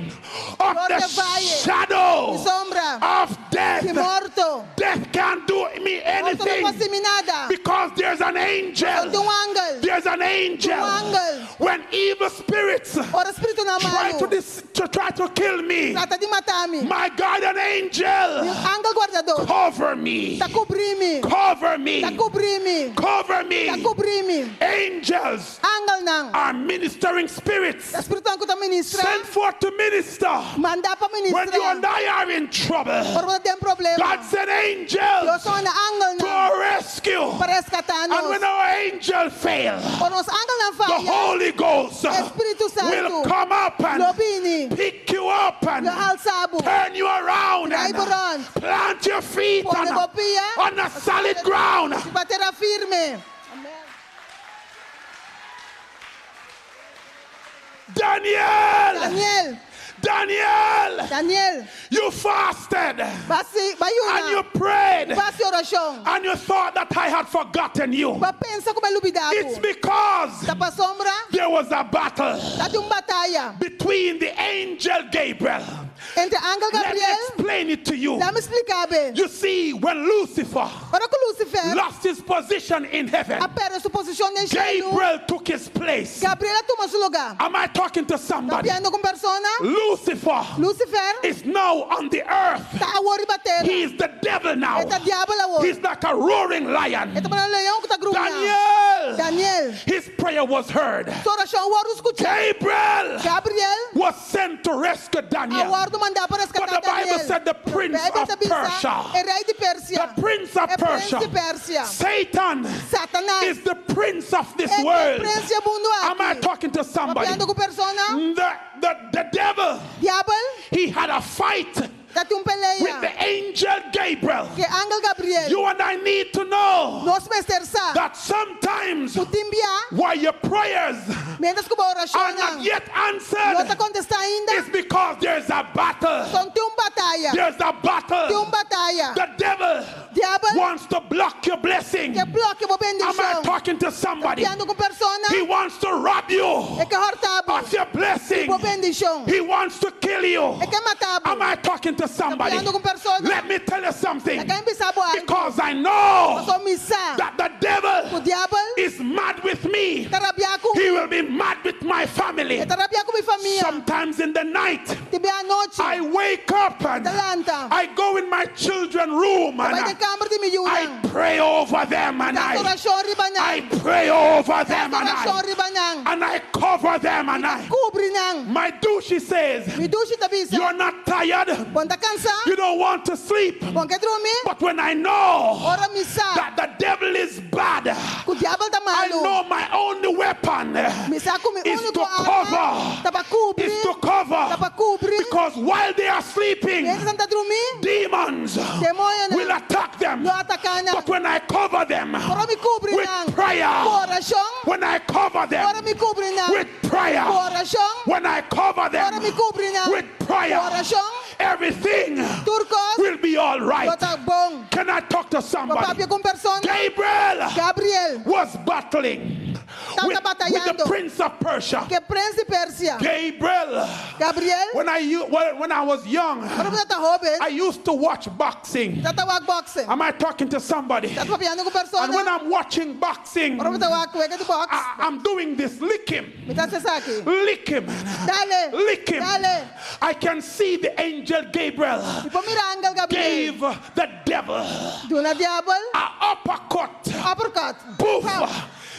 of Dor the di vaye. shadow Di sombra. of death. Di morto. Death can't do me Morto no por anything hasi mi nada. because there's an angel. Tin un angel. There's an angel. Un angel. When evil spirits Ora spiritunan try to, malu. to try to kill me, Trata di mata mi. my guardian angel Mi angel wardadó. cover me. Ta kubri mi. Cover me. Ta kubri mi. Cover me. Ta kubri mi. Angels Angelnan. are ministering spirits Ta spiritunan ku ta ministrá. sent forth to minister Mandá pa when you ministrá. and I are in trouble. Ora bo ta den problema. God sent angels Dios a manda angel to nan. our rescue. Pa reskatá And when nos. our angel fail, Ora nos angelnan the faya. Holy Ghost Spiritu Santu. will come up Lo and bini. pick you up and Lo alsa bo. turn you around Drai and bo rònt. plant your feet Pone on bo pia. on a solid ground. Riba tera firme. Daniel! Daniel. Daniel! Daniel. You fasted. B'a hasi, b'a yuna. And you prayed. B'a hasi orashon. And you thought that I had forgotten you. B'a pensa ku m'a lubidá bo. It's because Ta pasobra. there was a battle. Tabatin un bataya. Between the angel Gabriel. Entre angel Let me Gabriel. explain it to you. Laga mi splika bo. You see, when Lucifer Ora ku Lucifer lost his position in heaven, a pèrdè su posishon den shelu. Gabriel took his place. Gabriel a tuma su lugá. Am I talking to somebody? Papiando ku un persona. Lucifer Lucifer is now on the earth. ta awor riba tera. He is the devil now. E ta diabel awor. He's like a roaring lion. E ta manera leon ku ta gruña. Daniel! Daniel. His prayer was heard. Su orashon a wòrdu skuchá. Gabriel Gabriel was sent to rescue Daniel. a wòrdu mandá pa reskatá But the Bible Daniel. said the prince Beibel of ta bisa, Persia. E rei di Persia. The prince of E prens Persia. di Persia. Satan Satanas is the prince of this E ta world. prens di e mundu aki. Am I talking to somebody? Papiando ku persona. The, the, the devil, Diabel he had a fight tabatin un pelea. with the angel Gabriel. Ku angel Gabriel. You and I need to know Nos mester sa. that sometimes Ku tin bia. why your prayers Mientras ku bo orashon are not yet answered No ta kontestá ainda. is because there's a battle. Pasobra tin un bataya. There's a battle. Tin un bataya. The devil Diabel wants to block your blessing. ke blòkia bo Am I bendishon. talking to somebody? Papiando ku persona. He wants to rob you E ke hòrta bo. of your blessing. Bo bendishon. He wants to kill you. E ke mata bo. Am I talking to somebody? Papiando ku persona. Let me tell you something. Laga mi bisa bo algu. Because I know Pasobra mi sa. that the devil Ku diabel is mad with me. ta rabiá ku He will be mad with my family. E ta rabiá ku mi famia. Sometimes in the night, Tin bia anochi. I wake up and Ta lanta. I go in my children's room and Bai den kamber di mi I yunan. pray over them and Ta I, orashon riba nan. I pray over them and Orashon I, riba nan. and I cover them and I. Kubri nan. My douche says, Mi dushi ta bisa. You're not tired, Bo n' ta kansá. you don't want to sleep. Bo n' ke drumi. But when I know Ora mi sa. that the devil is bad, Ku diabel ta I malu. know my only weapon Mi sa ku mi is úniko to arma cover. ta pa kubri. Is to cover. Ta pa kubri. Because while they are sleeping, Mientras nan ta drumi. demons Demoñonan will attack them. Lo ataká nan. But when I cover them Ora mi kubri with nan. prayer, Ku orashon. when I cover them Ora mi kubri nan. with prayer, Ku orashon. when I cover them Ora mi kubri nan. with prayer, Ku orashon. everything Tur kos will be all right. Lo ta bon. Can I talk to somebody? Papia ku un persona. Gabriel Gabriel was battling Tabata with, with the batallando. prince of Persia. Ku prens di Persia. Gabriel, Gabriel. when I, when when I was young, Ora mi tabata hóben. I used to watch boxing. Tabata wak boxing. Am I talking to somebody? Ta papiando ku persona. And when I'm watching boxing, Ora mi ta wak wega di box. I, I'm doing this. Lick him. Mi ta hasi esaki. Lick him. Dal e. Lick him. Dal e. I can see the angel Gabriel Mi por mira angel Gabriel. gave the devil Duna diabel. a uppercut. Uppercut. Poof. Pam.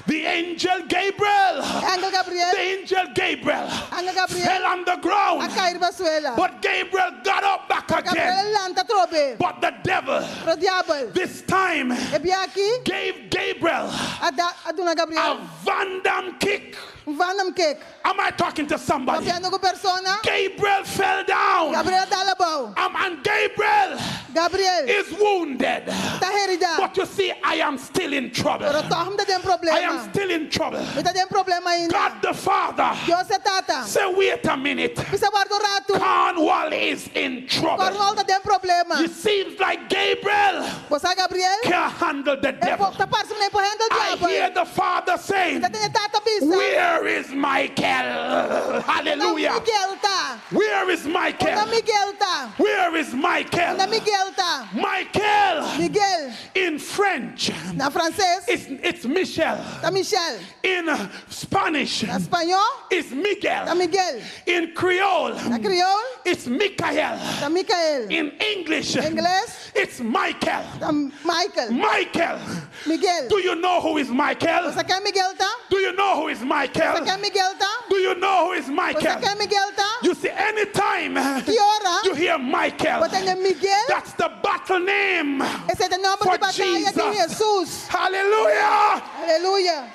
The angel Gabriel. Angel Gabriel. The angel Gabriel Angel Gabriel. fell on the ground. A kai riba suela. But Gabriel got up back Gabriel again. lanta atrobe. But the devil, Pero diabel. this time, E bia aki. gave Gabriel A, da, a duna Gabriel. a Van Damme kick. Un Van Damme kick. Am I talking to somebody? Papiando ku persona. Gabriel fell down. Gabriel a dal abou. Um, and Gabriel Gabriel. is wounded. Ta heridá. But you see, I am still in trouble. Pero toch mi ta den I am problema. still in trouble. Mi ta den problema ainda. God the Father Dios e tata. say, wait a minute. Bisa warda un ratu. Cornwall is in trouble. Cornwall ta den problema. It seems like Gabriel Bo sa Gabriel? can't handle the E devil. po, ta parse ku e n' por handle I hear diabel. the Father saying, Ta tende tata bisa. Where is Michael? Hallelujah. Miguel ta. Where is Unda Michael? Miguel ta. Where is Michael? Unda Miguel ta. Michael Miguel. in French, Na franses. it's, it's Michel. Ta Michel. In Spanish, Na spañó. it's Miguel. Ta Miguel. In Creole, Na kriol. it's Michael. Ta Michael. In English, Ingles. it's Michael. Ta Michael. Michael. Miguel. Do you know who is Michael? Bo sa ken Miguel ta? Do you know who is Michael? Bo sa ken Miguel ta? Do you know who is Bo sa Michael? ken Miguel ta? You see, anytime Ki ora? you hear Michael, Bo tende Miguel? that's the battle name Esei ta e nòmber for di bataya di Jesus. Jesus. Hallelujah. Aleluya.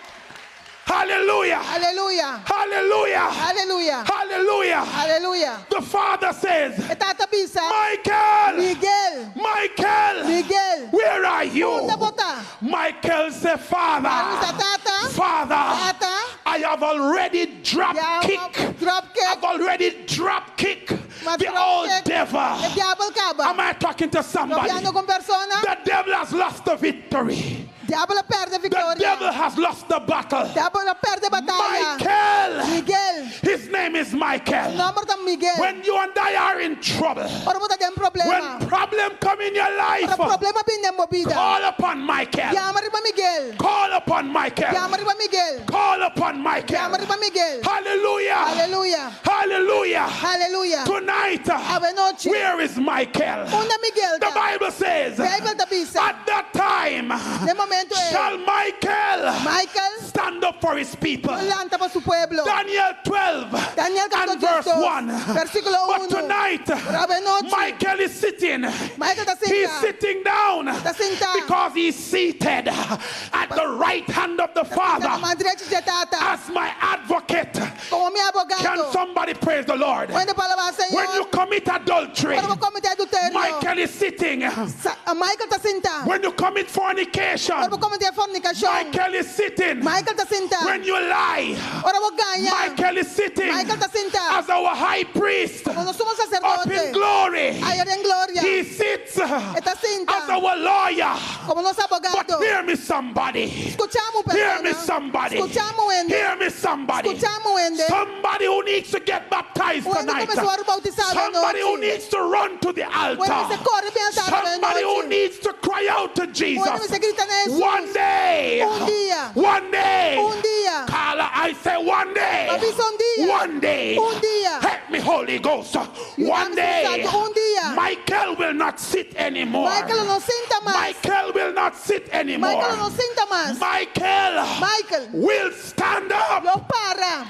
Hallelujah. Aleluya. Hallelujah. Aleluya. Hallelujah. Aleluya. The Father says, E tata bisa. Michael, Miguel. Michael, Miguel. where are you? Unda bo ta? Michael said, Father, Bisa tata. Father, Tata. I have already drop Ya kick. drop kick. I've already drop kick Ma the old tròk devil. E diabel kaba. Am I talking to somebody? Papiando ku un persona. The devil has lost the victory. Diabel a pèrdè The viktoria. devil has lost the battle. Diabel a pèrdè bataya. Michael. Miguel. His name is Michael. Nòmber ta Miguel. When you and I are in trouble, Ora bo ta den problema. when problem come in your life, Ora problema bin den bo bida. call upon Michael. Yama riba Miguel. Call upon Michael. Yama riba Miguel. Call upon Michael. Yama riba Miguel. Hallelujah. Aleluya. Hallelujah. Aleluya. Tonight, Awe nochi. where is Michael? Unda Miguel The ta? Bible says, Beibel ta bisa. at that time, Den momento ei. shall Michael Michael stand up for his people. lanta pa su pueblo. Daniel 12 Daniel and verse 1. Versíkulo But 1. tonight, Awe nochi. Michael is sitting. Michael ta He's sintá. sitting down Ta sintá. because he's seated at the right hand of the Father Na man drechi di Tata. as my advocate. Komo mi Can abogado. somebody praise the Lord? Un hende por alabá Señor. When you commit adultery, Ora bo kometé adulterio. Michael is sitting. Michael ta sintá. When you commit fornication, Ora bo kometé fornikashon. Michael is sitting. Michael ta sintá. When you lie, Ora bo gaña. Michael is sitting Michael ta sintá. as our high priest Komo nos sumo up in saserdote. glory. Aya den gloria. He sits E ta sinta. as our lawyer. Komo nos But abogado. hear me, somebody. Skucha mi Hear me, persona. somebody. Skucha mi hende. Hear me, somebody. Skucha mi hende. Somebody who needs to get baptized Un hende tonight. ku mester wòrdu boutisá Somebody who anochi. needs to run to the altar. Un hende mester kore bin altar Somebody who anochi. needs to cry out to Un hende Jesus. mester grita na Hesus. One day. Un dia. One day. Un dia. Carla, I say one day. Mi a bisa un dia. One day. Un dia. Help me, Holy Ghost. One day. Santu, un dia. Michael will not sit anymore. Michael no sinta mas. Michael will not sit anymore. Michael no sinta mas. Michael, Michael will stand up. Lo para.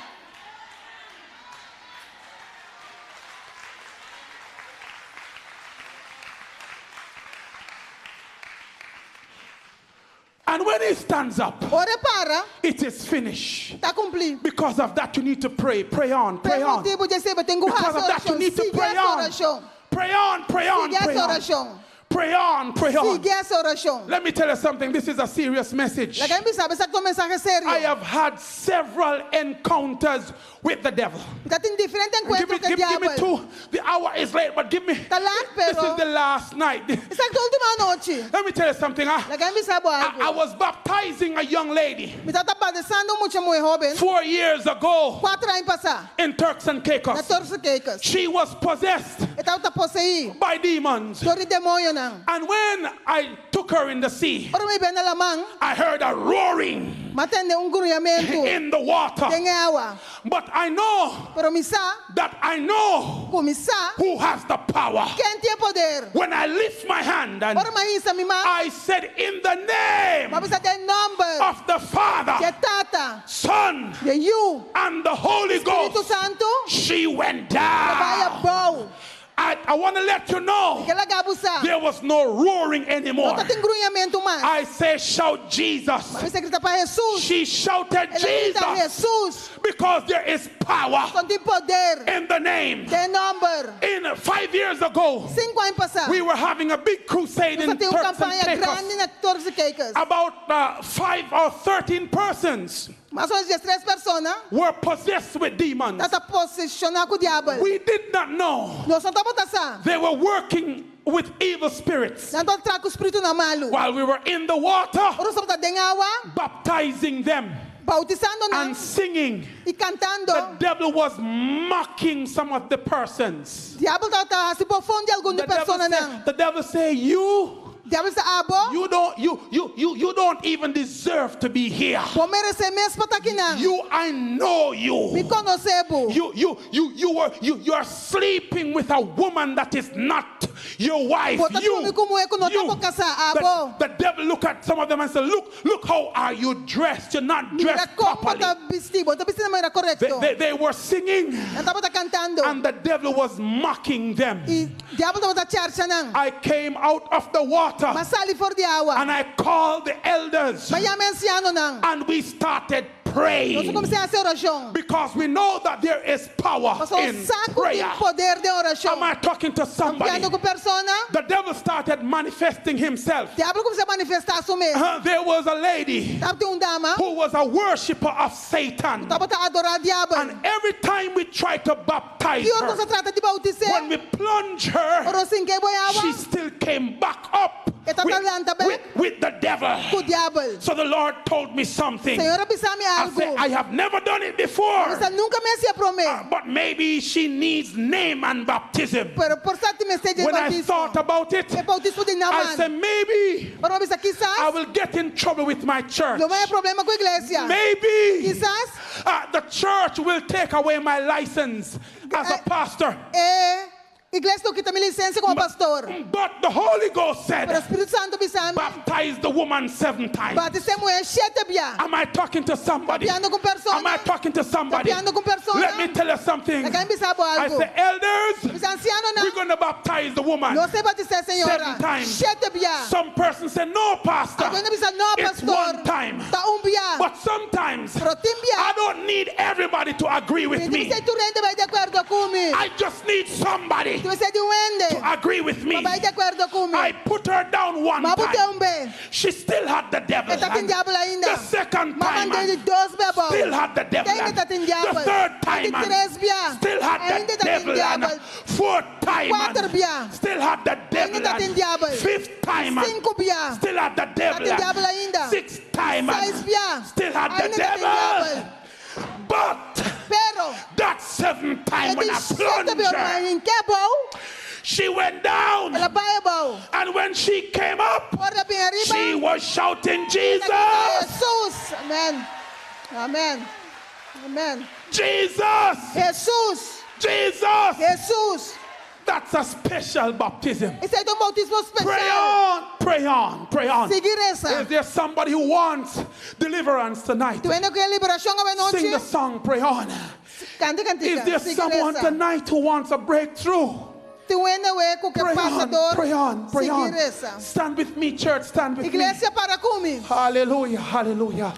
And when he stands up, Ora e para, it is finished. ta kumplí. Because of that, you need to pray. Pray on, pray Pa on. motibu di esei, tin ku Because of that, you orashon. need to Sigui pray on. orashon. Pray on, pray on, Sigui pray on. orashon. Pray on, pray on. Sigui orashon. Let me tell you something. This is a serious message. Laga mi bisa bo, esaki ta un mensahe serio. I have had several encounters with the devil. Mi tabatin diferente Give enkuentro me, ku give, give me diabel. two. The hour is late, but give me. Ta lat, This pero is the last night. Esaki ta último anochi. Let me tell you something. I, Laga mi bisa bo I, I algu. was baptizing a young lady Mi tabata batisando un mucha muhé hóben. 4 years ago 4 aña pasá. in Turks and Na Caicos. Turks and Caicos. She was possessed E tabata poseí. by demons. Dor di demoñonan. And when I took her in the sea, Ora mi hib'é na laman. I heard a roaring M'a tende un gruñamentu. in the water. Den awa. But I know Pero mi sa. that I know Ku mi sa. who has the power. Ken tin poder. When I lift my hand and Ora mi hisa mi man. I said, In the name M'a bisa den nòmber. of the Father, Di Tata. Son, Di Yu. and the Holy Spiritu Ghost, Santu. she went El a bai down. abou. I, I want to let you know Mi ke laga bo sa. there was no roaring anymore. No tabatin gruñamentu mas. I say, Shout Jesus. M'a bisa grita pa Hesus. She shouted El a grita Jesus Hesus. because there is power Pasobra tin poder. in the name. Den nòmber. In 5 years ago, 5 aña pasá. we were having a big crusade in Nos tabatin un Turks and kampaña Caicos. grandi na Turks and Caicos. About 5 or 13 persons Mas o ménos 13 persona. were possessed with demons. Tabata poseshoná ku diabel. We did not know Nos no tabata sa. they were working with evil spirits Nan tabata traha ku spiritu malu. while we were in the water, Ora nos tabata den awa. baptizing them Boutisando nan. and singing. I kantando. The devil was mocking some of the persons. Diabel tabata hasi bofon di algun The devil, persona say, nan. the devil say, you Diabel sa abo. You don't even deserve to be here. Bo no meresé mes pa ta akinan. You, I know you. Mi konosé bo. You are sleeping with a woman that is not your wife. Bo ta You, drumi ku muhé ku no you. ta bo kasá, abo. The devil look at some of them and say, look how are you dressed? You're not Mira dressed kon properly. bo ta bistí, bo no ta bistí na manera They, korekto. they were singing Nan tabata kantando. and the devil was mocking them. I diabel tabata chèrcha nan. I came out of the water M'a sali for di awa. and I called the elders M'a yama ansianonan. and we started praying. Nos a kuminsá hasi orashon. Because we know that there is power Pasobra in sa ku tin prayer. poder den orashon. Am I talking to somebody? Papiando ku persona. The devil started manifesting himself. Diablo a kuminsá manifestá su mes. There was a lady Tabatin un dama who was a worshiper of Satan. Tabata adorá diabel. And every time we try to baptize Ki ora her, nos trata di boutis'é. when we plunge her, Ora nos hink'é bou awa. she still came back up E tabata lanta bèk. with the devil. Ku diabel. So the Lord told me something. Señor a bisa mi I algu. said, I have never done it before. Mi bisa nunka mi a hasié promé. But maybe she needs Naaman baptism. Pero por sa tin mester di When I boutismo. thought about it, E boutismo di I Naaman. said, maybe Pero mi a bisa kisas. I will get in trouble with my church. Lo mi haña problema ku iglesia. Maybe Kisas. the church will take away my license as a pastor. E iglesia lo kita mi lisensia komo pastor. But the Holy Ghost said, Pero Spiritu Santu a bisa mi. Baptize the woman seven times. Batisá e muhé shete bia. Am I talking to somebody? Papiando ku persona. Am I talking to somebody? Papiando ku persona. Let me tell you something. Laga mi bisa bo I algu. say, elders, Bisa ansianonan. we're going to baptize the woman Nos ta batisá e señora. seven times. Shete bia. Some person say, no, pastor. Algun a bisa no, It's pastor. one time. Ta un bia. But sometimes Pero tin bia. I don't need everybody to agree with Mi me. no mester tur hende bai di akuerdo ku mi. I just need somebody Mi mester di un hende. to agree with me. Pa bai di akuerdo ku mi. I put her down one M'a bot'é time. un be. She still had the devil. E tabatin And diabel ainda. The second M'a time. mand'é di dos be abou. Still had the devil. Ainda tabatin The diabel. third time. Di tres bia. Still had Ainda the tabatin devil. And diabel. fourth time. Kuater bia. Still had the devil. Ainda tabatin diabel. Fifth time. Sinku bia. Still had the devil. Tabatin diabel ainda. Sixth time. Seis bia. Still had the Ainda tabatin devil. diabel. But Pero that seventh time when e I di shete plunged bia her, m'a hink'é abou. she went down. El a bai abou. And when she came up, Ora el a bin ariba. she was shouting, Jesus! Jesus. Amen. Amen. Amen. Jesus! Jesus. Jesus! Jesus. That's a special baptism. Esei ta un boutismo Pray spesial. on, pray on, pray on. Sigui resa. Is there somebody who wants deliverance tonight? Tin hende ke liberashon awe Sing the nochi. song, pray on. Kanta kantika. Is there Sigui someone resa. tonight who wants a breakthrough? Tin hende ku ke Pray pasa on, dor. pray on, pray Sigui on. resa. Stand with me, church, stand with me. Iglesia para ku mi. Hallelujah, hallelujah,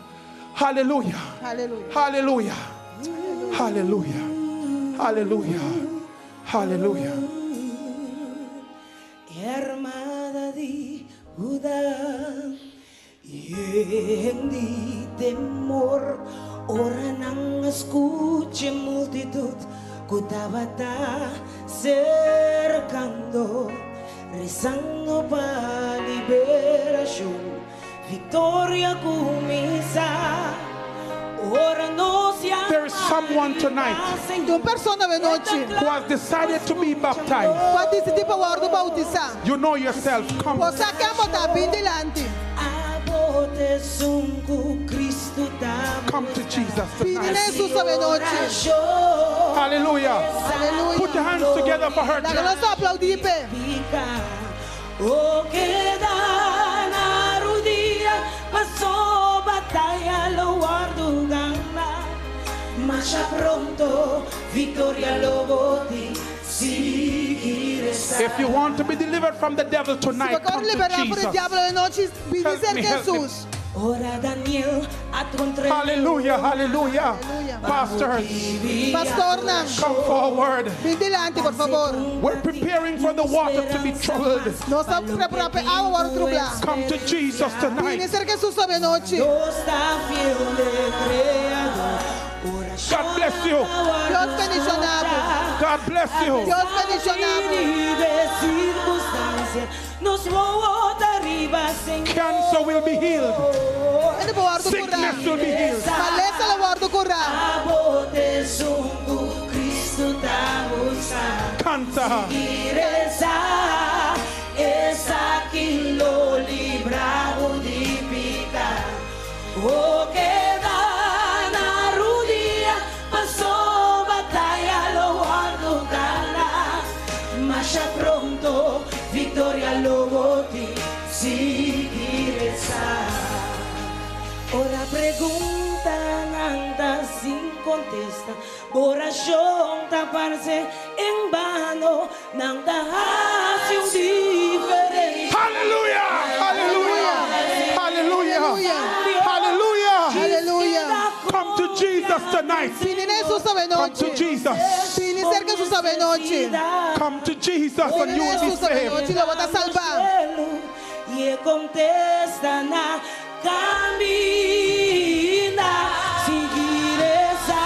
hallelujah, Hallelujah. hallelujah, hallelujah, hallelujah, hallelujah. Armada di Judá, yen di temor, ora nan a skucha multitut ku tabata serkando, rezando pa liberashon, viktoria a kuminsá. Ora nos There is someone tonight Tin un persona awe nochi. who has decided to be baptized. Ku a disidí pa wòrdu boutisá. You know yourself. Come. Bo sa ken bo ta, bin dilanti. Come to Jesus Bini na tonight. Jesus awe nochi. Hallelujah. Hallelujah. Put your hands together for her. Laga church. nos aplaudí p'e. O keda na rudia, paso bataya lo wòrdu ganá. Masha pronto, viktoria lo bo tin, sigui resa. If you want to be delivered from the devil Si tonight, bo ke come to liberá for di Jesus. diabel awe nochi, bini Help serka me, help me. Jesus. Ora Daniel a kontr'é Hallelujah, hallelujah. Hallelujah. Pastors, Pastornan, come forward. bin dilanti, por fabor. We're preparing for the water to be troubled. Nos ta prepará pa e awa wòrdu trublá. Come to Jesus Bini tonight. serka Jesus awe nochi. Dios ta fiel e Kreador. God bless you. Dios bendishoná bo. God bless you. Dios bendishoná bo. Nos wowo ta riba Señor. Cancer will be healed. Hende por wòrdu kurá. Sickness will be healed. Malesa lo wòrdu kurá. Abo t'esun ku Kristu ta usa. Cancer. Sigui resa, esaki lo libra bo di piká. O keda na rudia, paso bataya lo wòrdu ganá. Masha pronto, viktoria lo bo tin, sigui resa. Ora preguntanan ta sin kontesta, orashon ta parse en vano, nan ta hasi un diferensia. Hallelujah! Hallelujah! Hallelujah! Hallelujah! Hallelujah. Come Jesus tonight. Bini na Jesus Come anochi. to Jesus. Bini serka Jesus anochi. Come to Jesus and Bini you na will be Jesus saved. anochi, lo bo ta salbá. E kontesta na kaminda Sigui resa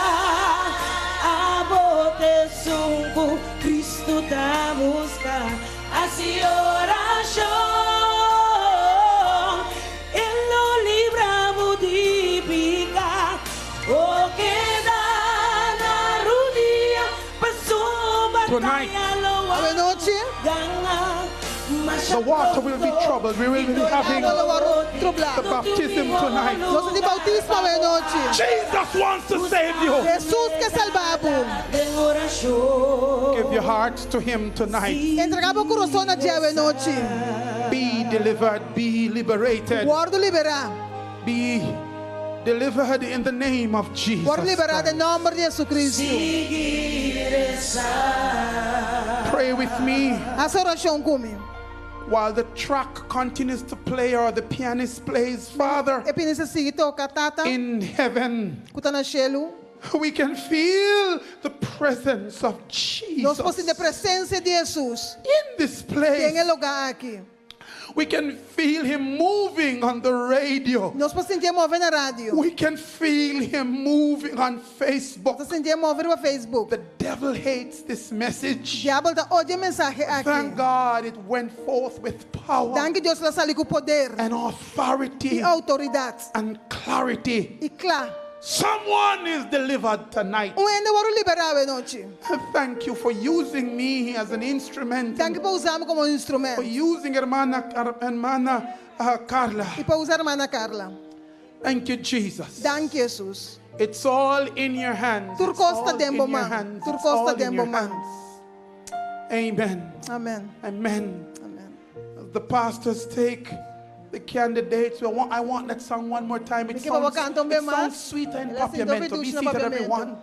Abo t'esun ku Kristu ta buska Hasi orashon E lo libra bo di piká O keda na rudia Paso Tonight. bataya lo Anochi. gana The water will be troubled. We will be having the baptism tonight. Nos tin boutismo anochi. Jesus wants to save you. Jesus ke salba bo. Give your heart to him tonight. Entregá bo kurason na dje anochi. Be delivered. Be liberated. Wòrdu liberá. Be delivered in the name of Jesus. Wòrdu liberá den nòmber di Jesucristo. Pray with me Hasi orashon ku mi. while the track continues to play or the pianist plays. Father, E pianista sigui toka tata. in heaven, Ku ta na shelu. we can feel the presence of Nos por Jesus sinti presensia di Jesus. in this Den place. e lugá aki. We can feel him moving on the radio. Nos por sintié move na radio. We can feel him moving on Facebook. Nos sintié move na Facebook. The devil hates this message. Diabel ta odia e mensahe aki. Thank God it went forth with power Danki Dios el a sali ku poder and authority i outoridat and clarity. i kla. Someone is delivered tonight. Un hende a wòrdu liberá anochi. Thank you for using me as an instrument. Danki pa usa mi komo For instrumento. using hermana, hermana Carla. I pa usa ruman Carla. Thank you, Jesus. Danki Jesus. It's all in your hands. Tur It's all kos ta in den bo your man. hands. Tur It's kos ta all in den bo your man. hands. Amen. Amen. Amen. Amen. The pastors take the candidates. I want that song one more time. It Mi ke pa sounds, kanta un it be mas. sounds sweeter in El a sinta Papiamento. Be dushi na seated, Papiamento. everyone.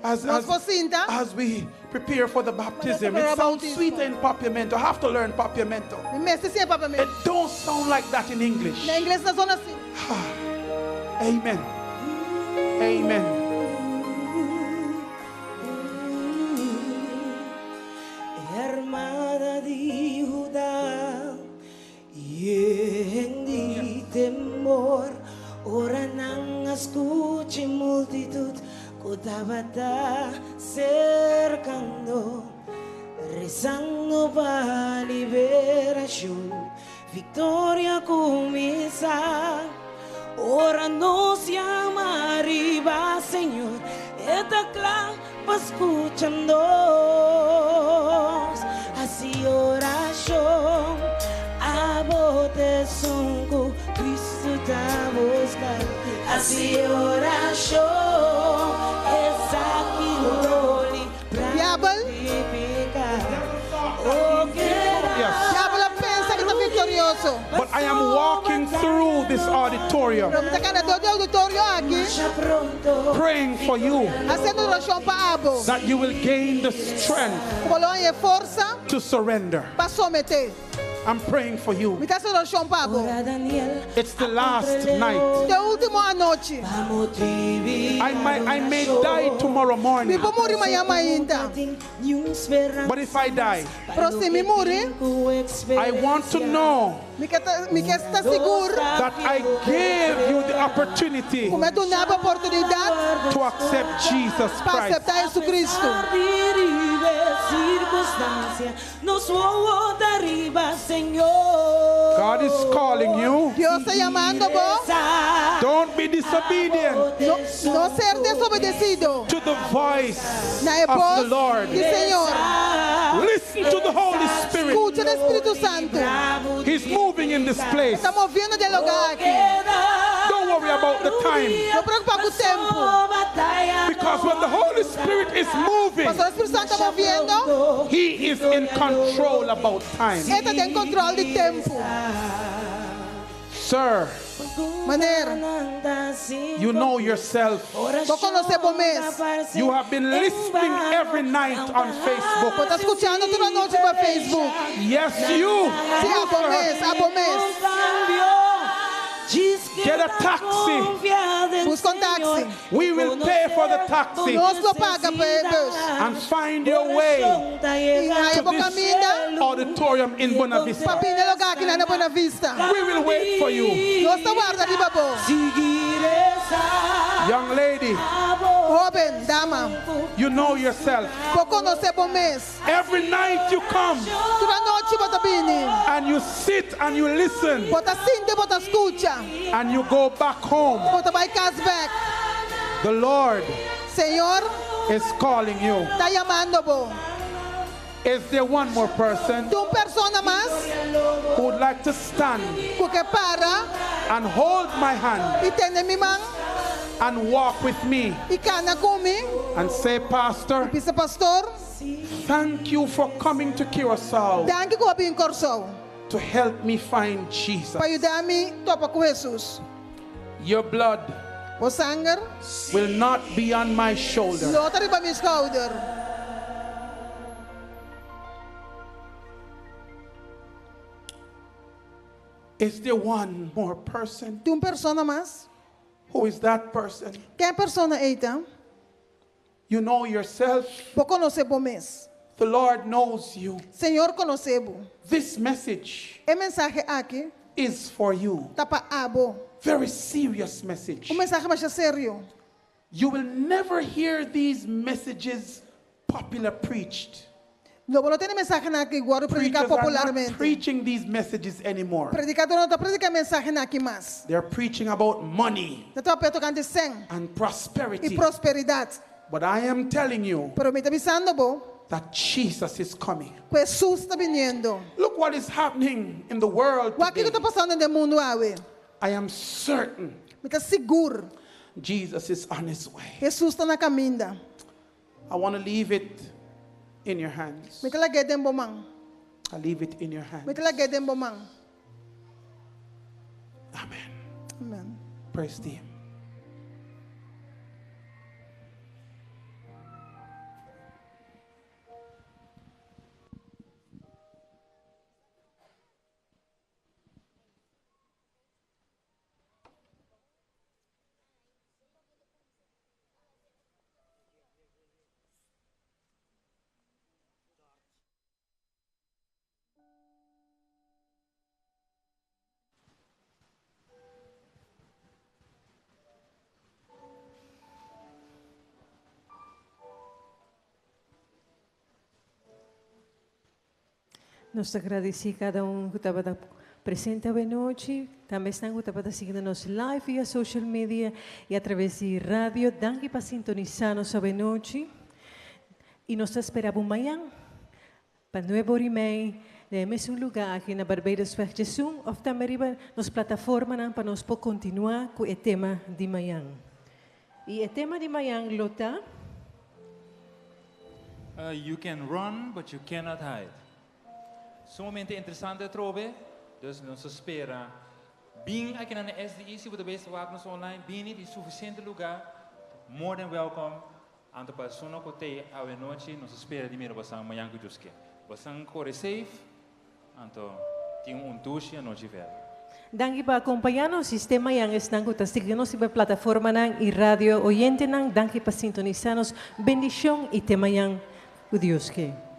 As, Nos as, por sinta. as we prepare for the baptism, prepará it sounds boutismo. sweeter in Papiamento. I have to learn Papiamento. Mi mester siña It Papiamento. don't sound like that in English. Na ingles no ta zona asina. Amen. Amen. Armada di Huda, yen di temor, ora nan a skucha multitut, ku tabata serkando, resando pa liberashon, viktoria a kuminsá. Ora nos yama riba, Señor, E ta kla pa skucha nos. Hasi orashon, abo t'esun ku Kristu ta buska. Hasi orashon, esaki lo libra Diabel. di piká. O keda Yes. Diabel a pensa ku e ta viktorioso. But I am walking through this auditorium Pero mi ta kana dor di e ouditorio aki. praying for you Hasiendo orashon pa abo. that you will gain the strength Ku bo lo haña forsa to surrender. pa someté. I'm praying for you. Mi ta hasi orashon pa abo. It's the last night. Ta e último anochi. I may die tomorrow Mi morning. por muri mañan mainta. But if I die, Pero si mi muri, I want to know mi ke mi ke ta sigur that I gave you the opportunity ku mi a duna bo oportunidat to accept Jesus pa Christ. aseptá Jesucristo. Sirkunstansia, nos wowo ta riba, Señor. God is calling you. Dios ta yamando bo. Don't be disobedient No, no ser desobedesido to the voice na e of the bos Lord. di Señor. Listen to the Holy Spirit. Skucha e Spiritu Santu. He's moving in this place. E ta moviendo den e lugá aki. Don't worry about the time. No preokupá ku tempu. Because when the Holy Spirit is moving, Pasobra ora Spiritu Santu ta moviendo, He is in control about time. E ta den kontròl di tempu. Sir, Meneer, you know yourself. bo konosé bo mes. You have been listening every night on Facebook. Bo ta skuchando tur anochi pa Facebook. Yes, you. Si, abo mes, abo mes. Get a taxi. Buska un taxi. We will pay for the taxi. Nos lo paga pa e bus. And find your way I to bo this kaminda. auditorium in Buena Vista. Pa bin na e lugá aki na Buena Vista. We will wait for you. Nos ta warda riba bo. Young lady, Hóben, dama. you know yourself. Bo konosé bo mes. Every night you come. Tur anochi bo ta bini. And you sit and you listen. Bo ta sinta, bo ta skucha. And you go back home. Bo ta bai kas bèk. The Lord Señor is calling you. ta yamando bo. Is there one more person Tin un persona mas who would like to stand ku ke para and hold my hand i tene mi man and walk with me i kana ku mi and say, Pastor, bisa pastor, thank you for coming to Curacao danki ku bo a bin Kòrsou to help me find Jesus. pa yuda mi topa ku Hesus. Your blood Bo sanger will not be on my shoulder. lo ta riba mi skouder. Is there one more person? Tin un persona mas? Who is that person? Ken e persona ei ta? You know yourself. Bo konosé bo mes. The Lord knows you. Señor konosé bo. This message E mensahe aki is for you. ta pa abo. Very serious message. Un mensahe masha serio. You will never hear these messages popular preached. Lo bo no tende e mensahenan aki wòrdu prediká Preachers are not popularmente. preaching these messages anymore. Predikadó no ta prediká e mensahenan aki mas. They're preaching about money Nan ta papia tokante sèn and i prosperity. prosperidat. But I am telling you Pero mi ta bisando bo that Jesus is coming. ku Hesus ta biniendo. Look what is happening in the world Wak today. kiko ta pasando den mundu awe. I am certain Mi ta sigur Jesus is on his way. Hesus ta na kaminda. I want to leave it in your hands. Mi ke lag'é den bo man. I leave it in your hands. Mi ke lag'é den bo man. Amen. Amen. Praise the Him. Nos ta gradisí kada un ku tabata presente awe nochi. Tambe esnan ku tabata siguiendo nos live via social media i atraves di radio. Danki pa sintonisá nos awe nochi. I nos ta spera bo mañan pa nuebe ora i mei den e mesun lugá aki na Barbadosweg Djesun òf tambe riba nos plataformanan pa nos por kontinuá ku e tema di mañan. I e tema di mañan lo ta. You can run but you cannot hide. Sumamente interesante atrobe, dus nos ta spera bin akinan na SDE si bo ta bes wak nos online, bini tin suficiente lugar, more than welcome, anto pa esunnan ku tei awenochi nos ta spera di mira bosan mañan ku Dios ke. Bosan kore safe, anto tin un dushi anochi verder. Danki pa akompañá nos sistema i an esnan ku ta sigui nos riba e plataformanan i radio oyentenan, danki pa sintonisá nos. Bendishon i te mañan ku Dios ke.